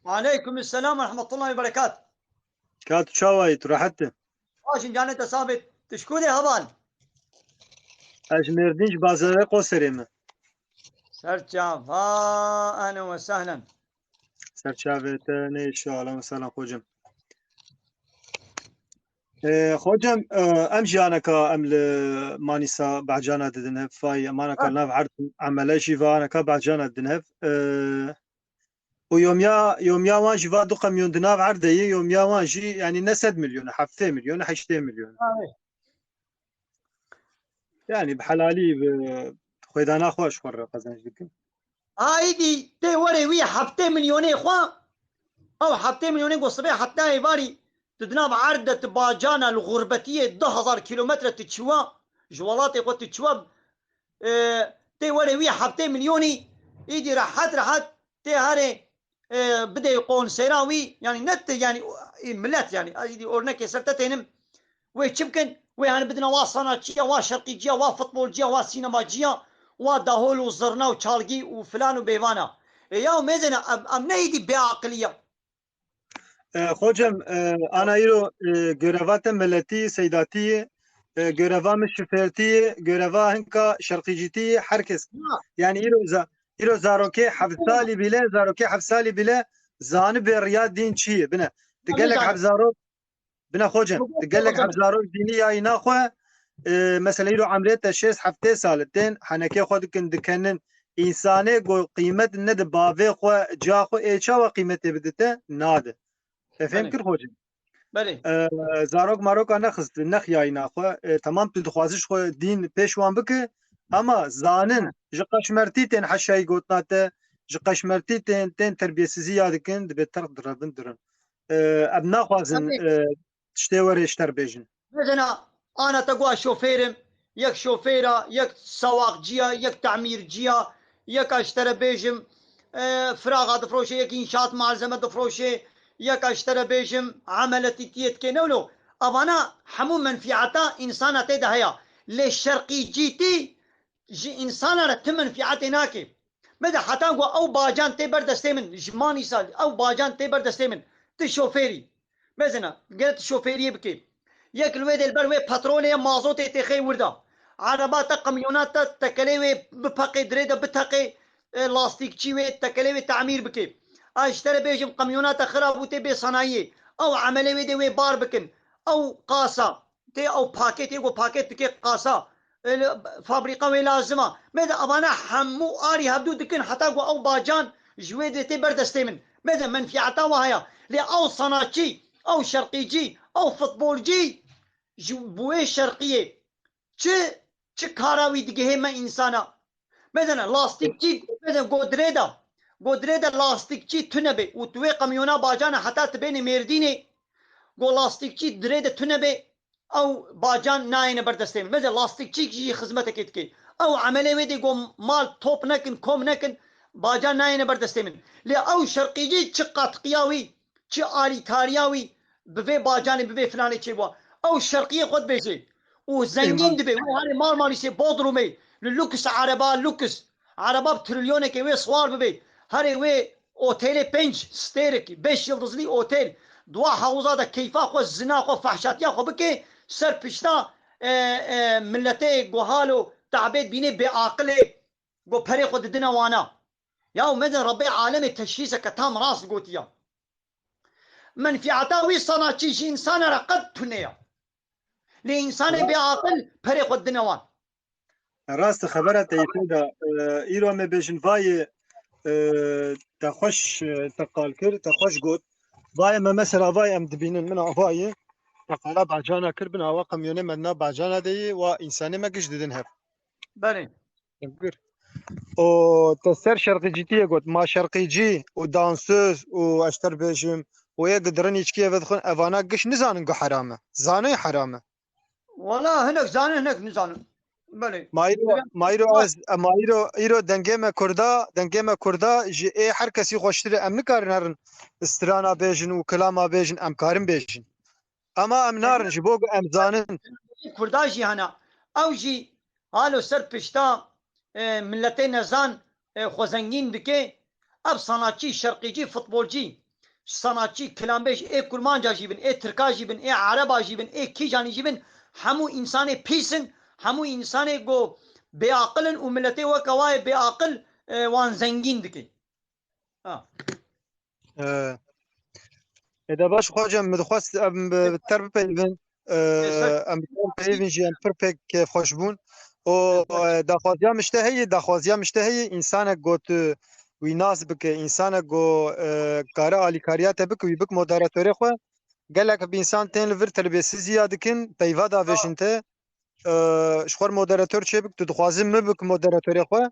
Aleykum selam ve rahmetullahi ve berekat. Ka tu çawa yî, tu rehet î? Baş in, canê te sabit. Tu ji ku de heval? Ez ji Mêrdîn, ji bazarê Qoserê me. Serçava, ehlen ve sehlen. Serçavê te nêşo, ehlen ve sehlen xocim. Ee, Xocem, e, em jî aneka em li Manîsa behcana didin hev, fay em aneka Heh. nav erd emele jî ve aneka behcana didin hev. Ee, û yomiya, yomiya wan jî va du qemyon di nav erdê ye, yomiya wan jî, yanî ne sed milyon e, heftê milyon e, heştê milyon e. Ayê. Yanî bi helalî, bi xwedana xwe ji xwe re qezenc dikin. Aîdî tê werê wî heftê milyonê xwe, ew heftê milyonê ku sibê heta êvarî tu di nav erd de, tu bacana li xurbetiyê du hezar kîlometre tu çiwa, ji welatê xwe tu çiwa, e, tê werê wî heftê milyonî, îdî rehet rehet tê herê, e, bidê konsera wî, yanî ne ti, yanî, e, milet, yanî, ez îdî ornekê ser te tênim, wê çi bikin? Wê hani bidine wa sanatçiya, wa şerqîciya, wa futbolciya, wa sînemaciya, wa dahol û zirna û çalgî û filan û bêvana. E, ya mêzene, em, em ne îdî bêaqiliya. E, Xocem, e, ana îro, e, göreva te miletî, seydatî, e, göreva min şifêrtî, göreva hinka şerqîcîtî, her kes. Ya. Yanî îro za-, îro zarokê heft salî bîle, zarokê heft salî bîle, zanibê riya dîn çi ye? Bine. Di Ya, gelek bine. heft zarok, bine Xocem, Xocem, di gelek Xocem. heft zarok dînî yayîna xwe, e, mesela îro emrê te şêst heftê sal e, tên henekê xwe dikin, dikenin, însanê ku qîmet nedi bavê xwe, ca xwe, ê çawa qîmetê bidite? Nade. Te fêm Belê. kir Xocem? Belê. E, zarok maroka nexist, nexiyayîna xwe. E, temam tu dixwazî ji xwe dîn pêş wan bike, ama zanin, ji qeşmertî tên heşayî gotina te, ji qeşmertî tên, tên terbiyesizî ya dikin, dibê terq direvin dirin. E, em naxwazin, Belê. e, tiştê were ji te re bêjin. Mesela, ana te got şofêr im, yek şofêra, yek sewaqciya, yek temîrciya, yeka ji te re bêjim, e, firaxa difroşê, yek înşaat malzeme difroşê, yeka ji te re bêjim, emeletîtiyê dike, ne wilo. Evana hemû menfîeta însana tê de heye. Lê şerqîcîtî ji însana re ti menfîetê nake. Mede heta ku ew bacan tê ber destê min, ji Manîsa ew bacan tê ber destê min. Tu şofêrî. Mezina, gel tu şofêriyê bikê. Yek li wê dê li ber wê petrolê ye, mazotê tê xê wir de. Ereba te, qemyona te, tekelê wê bipeqê, dirê de biteqê, e, lastîkçî wê, tekelê wê temîr bikê. Ez ji te re bêjim, qemyona te xirab û tê bê sanayiyê. Ew emelê wê dê wê bar bikin. Ew qasa. Tê ew pakêt, yê ku pakêt dike qasa, e, li fabrîka wê lazim a. Mede evana hemû arî hevdû dikin heta ku ew bacan ji wê dê tê ber destê min. Mede menfîeta wa heye. Lê ew sanatçî, ew şerqîcî, ew futbolcî ji bo wê şerqiyê çi, çi kara wî digihê me însana? Mede ne, lastîkçî, mede godirê de, godirê de lastîkçî tune be û tu wê qemyona bacana heta tu bênê Mêrdînê, go lastîkçî dirê de tune be, ew bacan nayêne ber destê min. Mede lastîkçî jî xizmetekê dike. Ew emelê wê dê go mal top nekin, kom nekin, bacan nayêne ber destê min. Lê ew şerqîcî çi qatqiya wî, çi alîkariya wî bi vê bacanê, bi vê filanê çêbû. Ew şerqiyê xwe dibêje û zengîn Eyvallah. dibe. Wê herê Marmarîsê, Bodrumê, li lûks ereba, lûks ereba bi trilyonekê wê siwar bibe. Herê wê otêlê pênc stêrek, beş yıldızlı otel, dua hewza de keyfa xwe, zina xwe, fehşatiya xwe bike, ser pişta, e, e, miletê guhalo, te'bê dibînê bêaqilê, go perê xwe didine wana. Ya mezin Rebbê alemê teşhîseke tam rast gotiya. Menfîeta wî sanatçî ji însana re qet tune ya. Lê însanê bêaqil perê xwe didine wan. Rast e, xebera te yê pê de, e, îro em ê bêjin vayê, e, te xweş, e, te qal kir, te xweş got. Vayê me mesela vayê em dibînin, min a vayê, te qala bacana kir, bin awa qemyonê me dina bacana de yê, wa însanê me giş didin hev. Belê. Em kir. O te ser şerqîcîtiyê got, ma şerqîcî û dansöz û ez ter bêjim, û yê gidirin îçkiyê vedixwin, evana giş nizanin ku heram e. Zanê heram e. Wala hinek zanin, hinek nizanin. Belê. Ma îro, Belê. ma îro ez, ma îro, îro dengê me kurda, dengê me kurda ji ê her kesî xweştir e, em nikarin herin strana bêjin û kilama bêjin, em karin bêjin. Ama em narin ji bo ku em zanin. Kurda jî hene. Ew jî halo ser pişta, e, miletê nezan, e, xwe zengîn dike. Ev sanatçî, şerqîcî, futbolcî, sanatçî, kilambêj, ê kurmanca jî bin, ê tirka jî bin, ê ereba jî bin, ê kîjanî jî bin, hemû însanê pîs in, hemû însanê go bêaqil in û miletê weke wayê bêaqil, e, wan zengîn dike. Ha. E, ê de baş, Xocem, min dixwest em bi, bi ter bipeyivin. E, Ê, ser- em bi peyvên jî em pir pêk kêfxweş bûn. Û, Ê, ser- e, daxwaziya min ji te heye, daxwaziya min ji te heye, însanek got tu wî nas bike, însanek got, e, kare alîkariya te bike, wî bik moderatorê xwe. Gelek bi însan tên li vir terbiyesizî ya dikin, peyva davêjin te. E, ji xwe moderator çêbik, tu dixwazî min bik moderatorê xwe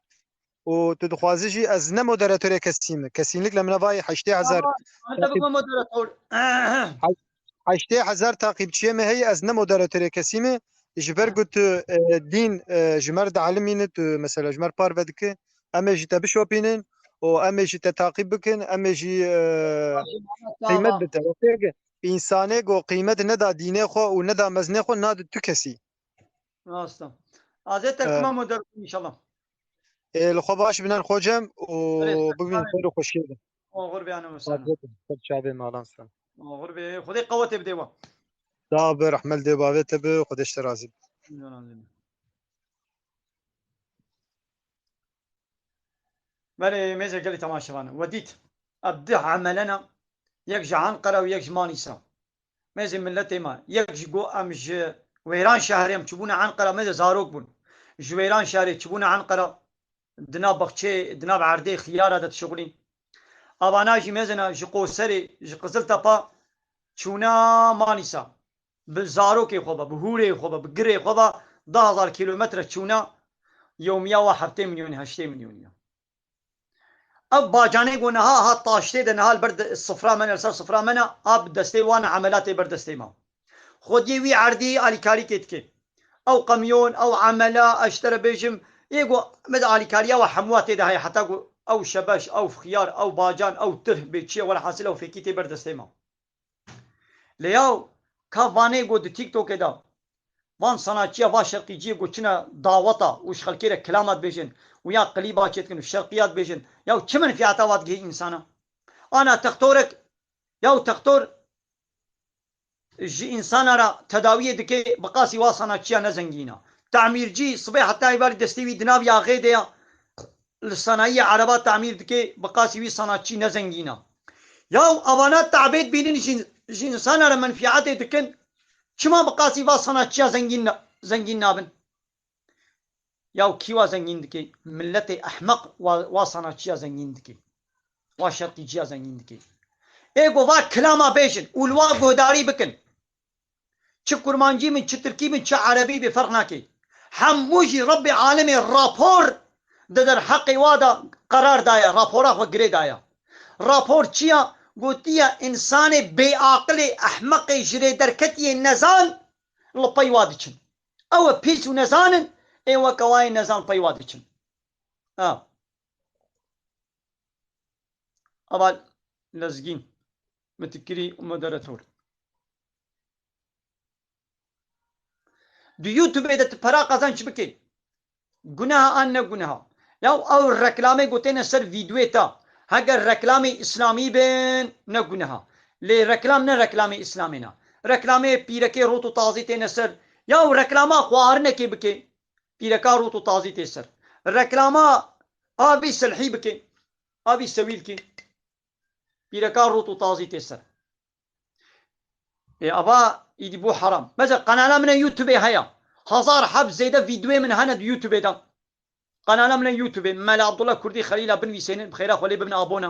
û tu dixwazî jî ez ne moderatorê kesî me. Kesînlikle min evayî heştê hezar Ama, ama tabii takip-, bu moderator. Heştê hezar takipçiyê me heye, ez ne moderatorê kesî me. Ji ber Hı. ku tu, e, dîn, e, ji me re dialimîne, tu mesela ji me re parve dike, em ê jî te bişopînin û em ê jî te takip bikin, em ê jî, e, Tamam. qîmet bide. Wextê ku însanê ku qîmet neda dînê xwe û neda mezinê xwe, nade tu kesî. Rast e. Azê te E, kuma moderator inşallah. Ê, li xwe baş binen xocem û Erê, bibîn sağ xêr û xweşiyê de. Oxir be, anam sen. Ser çavê malan sen. Oxir be, Xwedê qewetê bide wa. Da be, rehmet dê bavê te bi, Xwedê ji te razî be. Belê, mêze gelî temaşevan. We dît. Ev di emelena, yek ji Anqara û yek ji Manîsa. Mêzê miletê me, yek ji got em ji Wêranşehrê em çûbûne Enqera, mêzê zarok bûn. Ji Wêranşehrê çûbûne Enqera, di nav baxçê, di nav erdê xiyara de dişixulîn. Avana jî mêzena ji Qoserê, ji Qiziltepa çûna Manîsa. Bi zarokê xwe ve, bi hûrê xwe ve, bi girê xwe ve du hezar kîlometre çûna, yewmiya wa heftê milyonî, heştê milyonî ya. Ev bacanê ku niha hat taştê de, niha li ber de, sifra me ne, li ser sifra me ne, a bi destê wan e, emela tê ber destê me. Xwediyê wî erdî alîkarî tê dike. Ew qemyon, ew emela, ez ji te re bêjim, ê ku me de alîkariya we hemû tê de heye, heta ku ew şebeş, ew xiyar, ew bacan, ew tirh bê çi ye, welhasil ew fêkî tê ber destê me. Lê yaw, ka vanê ku di TikTokê de van sanatçiya, va şerqîciyê ku çine daweta û ji xelkê re kilama dibêjin û ya klîba çê dikin û şerqiya dibêjin, yaw çi menfîata wa digihê însana? Ana textorek, yaw textor ji însana re tedawiyê dike, bi qasî wa sanatçiya ne zengîn e. Temîrcî sibê heta êvarî destê wî di nav yaxê de ye, li sanayiyê ereba temîr dike, bi qasî wî sanatçî ne zengîn e. Yaw avana tabê dibînin ji, ji însana re menfîatê dikin, çima bi qasî va sanatçiya zengîn ne, zengîn nabin? Yaw kî wa zengîn dike? Miletê ehmeq wa, wa sanatçiya zengîn dike. Wa şerqîciya zengîn dike. Ê ku va kilama bêjin û li wa guhdarî bikin. Çi kurmancî bin, çi tirkî bin, çi erebî bin, ferq nake. Hemû jî Rebbê alemê rapor di derheqê wa de qerar daye, rapora xwe girê daye. Rapor çi ya? Gotiye, însanê bêaqilê, ehmeqê, ji rê derketiyê, nezan li pey wa diçin. Ew e pîs û nezan in, ê weke wa yê nezan li pey wa diçin. Ha. Ava lezgîn, mitikirî û moderator. Di YouTubeê de tu pera qazanç bikî. Guneha an ne guneha? Ya ew reklamê gotêne ser vîdyoyê te. Heger reklamê îslamî bin, ne guneha. Lê reklam ne reklamê îslamê ne. Reklamê pîrekê rot û tazî têne ser. Ya ew reklama xwarinekê bikê. Pîreka rot û tazî tê ser. Reklama avî silhî bikê. Avî sewîlkê. Pîreka rot û tazî tê ser. Ê, ava îdî bû heram. Mesela qenala min e YouTubeê heye. Hezar heb zêde vîdyoyê min hene di YouTubeê de. Qenala min e YouTubeê. Mela Abdullah Kurdî Xelîla binivîsênin, bi xêra xwe lê bibin abone.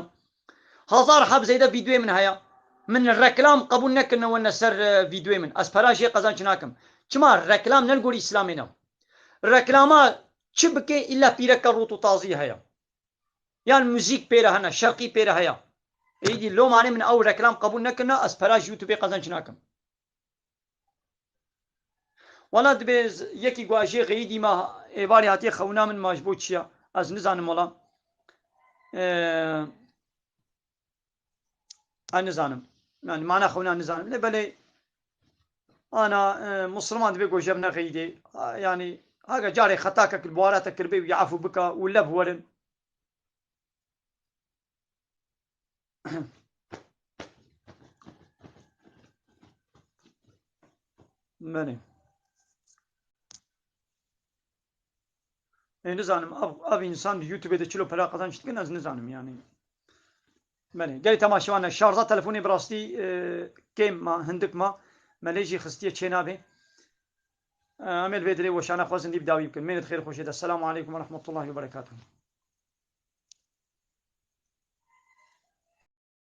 Hezar heb zêde vîdyoyê min heye. Min reklam qebûl nekirine wene ser, e, vîdyoyê min. Ez pera jê qezenç nakim. Çima? Reklam ne li gorî Îslamê ne. Reklama çi bike, îlla pîreka rot û tazî heye. Yan muzîk pê re hene, şerqî pê re heye. Êdî lomanê min ew reklam qebûl nekirine, ez pera ji YouTubeê qezenç nakim. Wela dibê z-, yekî ku ez jê xeyidî ma êvarî hatiye xewna min ma ji bo çi ya? Ez nizanim wela. Ee, ez nizanim. Yani mana xewna nizanim. Lê belê ana, e, Musliman dibê ku jev nexeyidê. A, yani heke carê xetakek li bi wara te kiribê wî efû bika û lev werin. Menê. Ê, nizanim, ev, ev însan di YouTubeê de çilo pera qazanç dikin, ez nizanim yani. Belê, gelî temaşevan e, şarja telefonê bi rastî, e, kêm ma, hindik ma. Melê jî xistiye çê nabe. Em ê li vê dilê weşana xwezin dî bi dawî bikin. Mênet xêr xweşê de. Selamu aleykum ve rahmetullahi ve berekatuhu.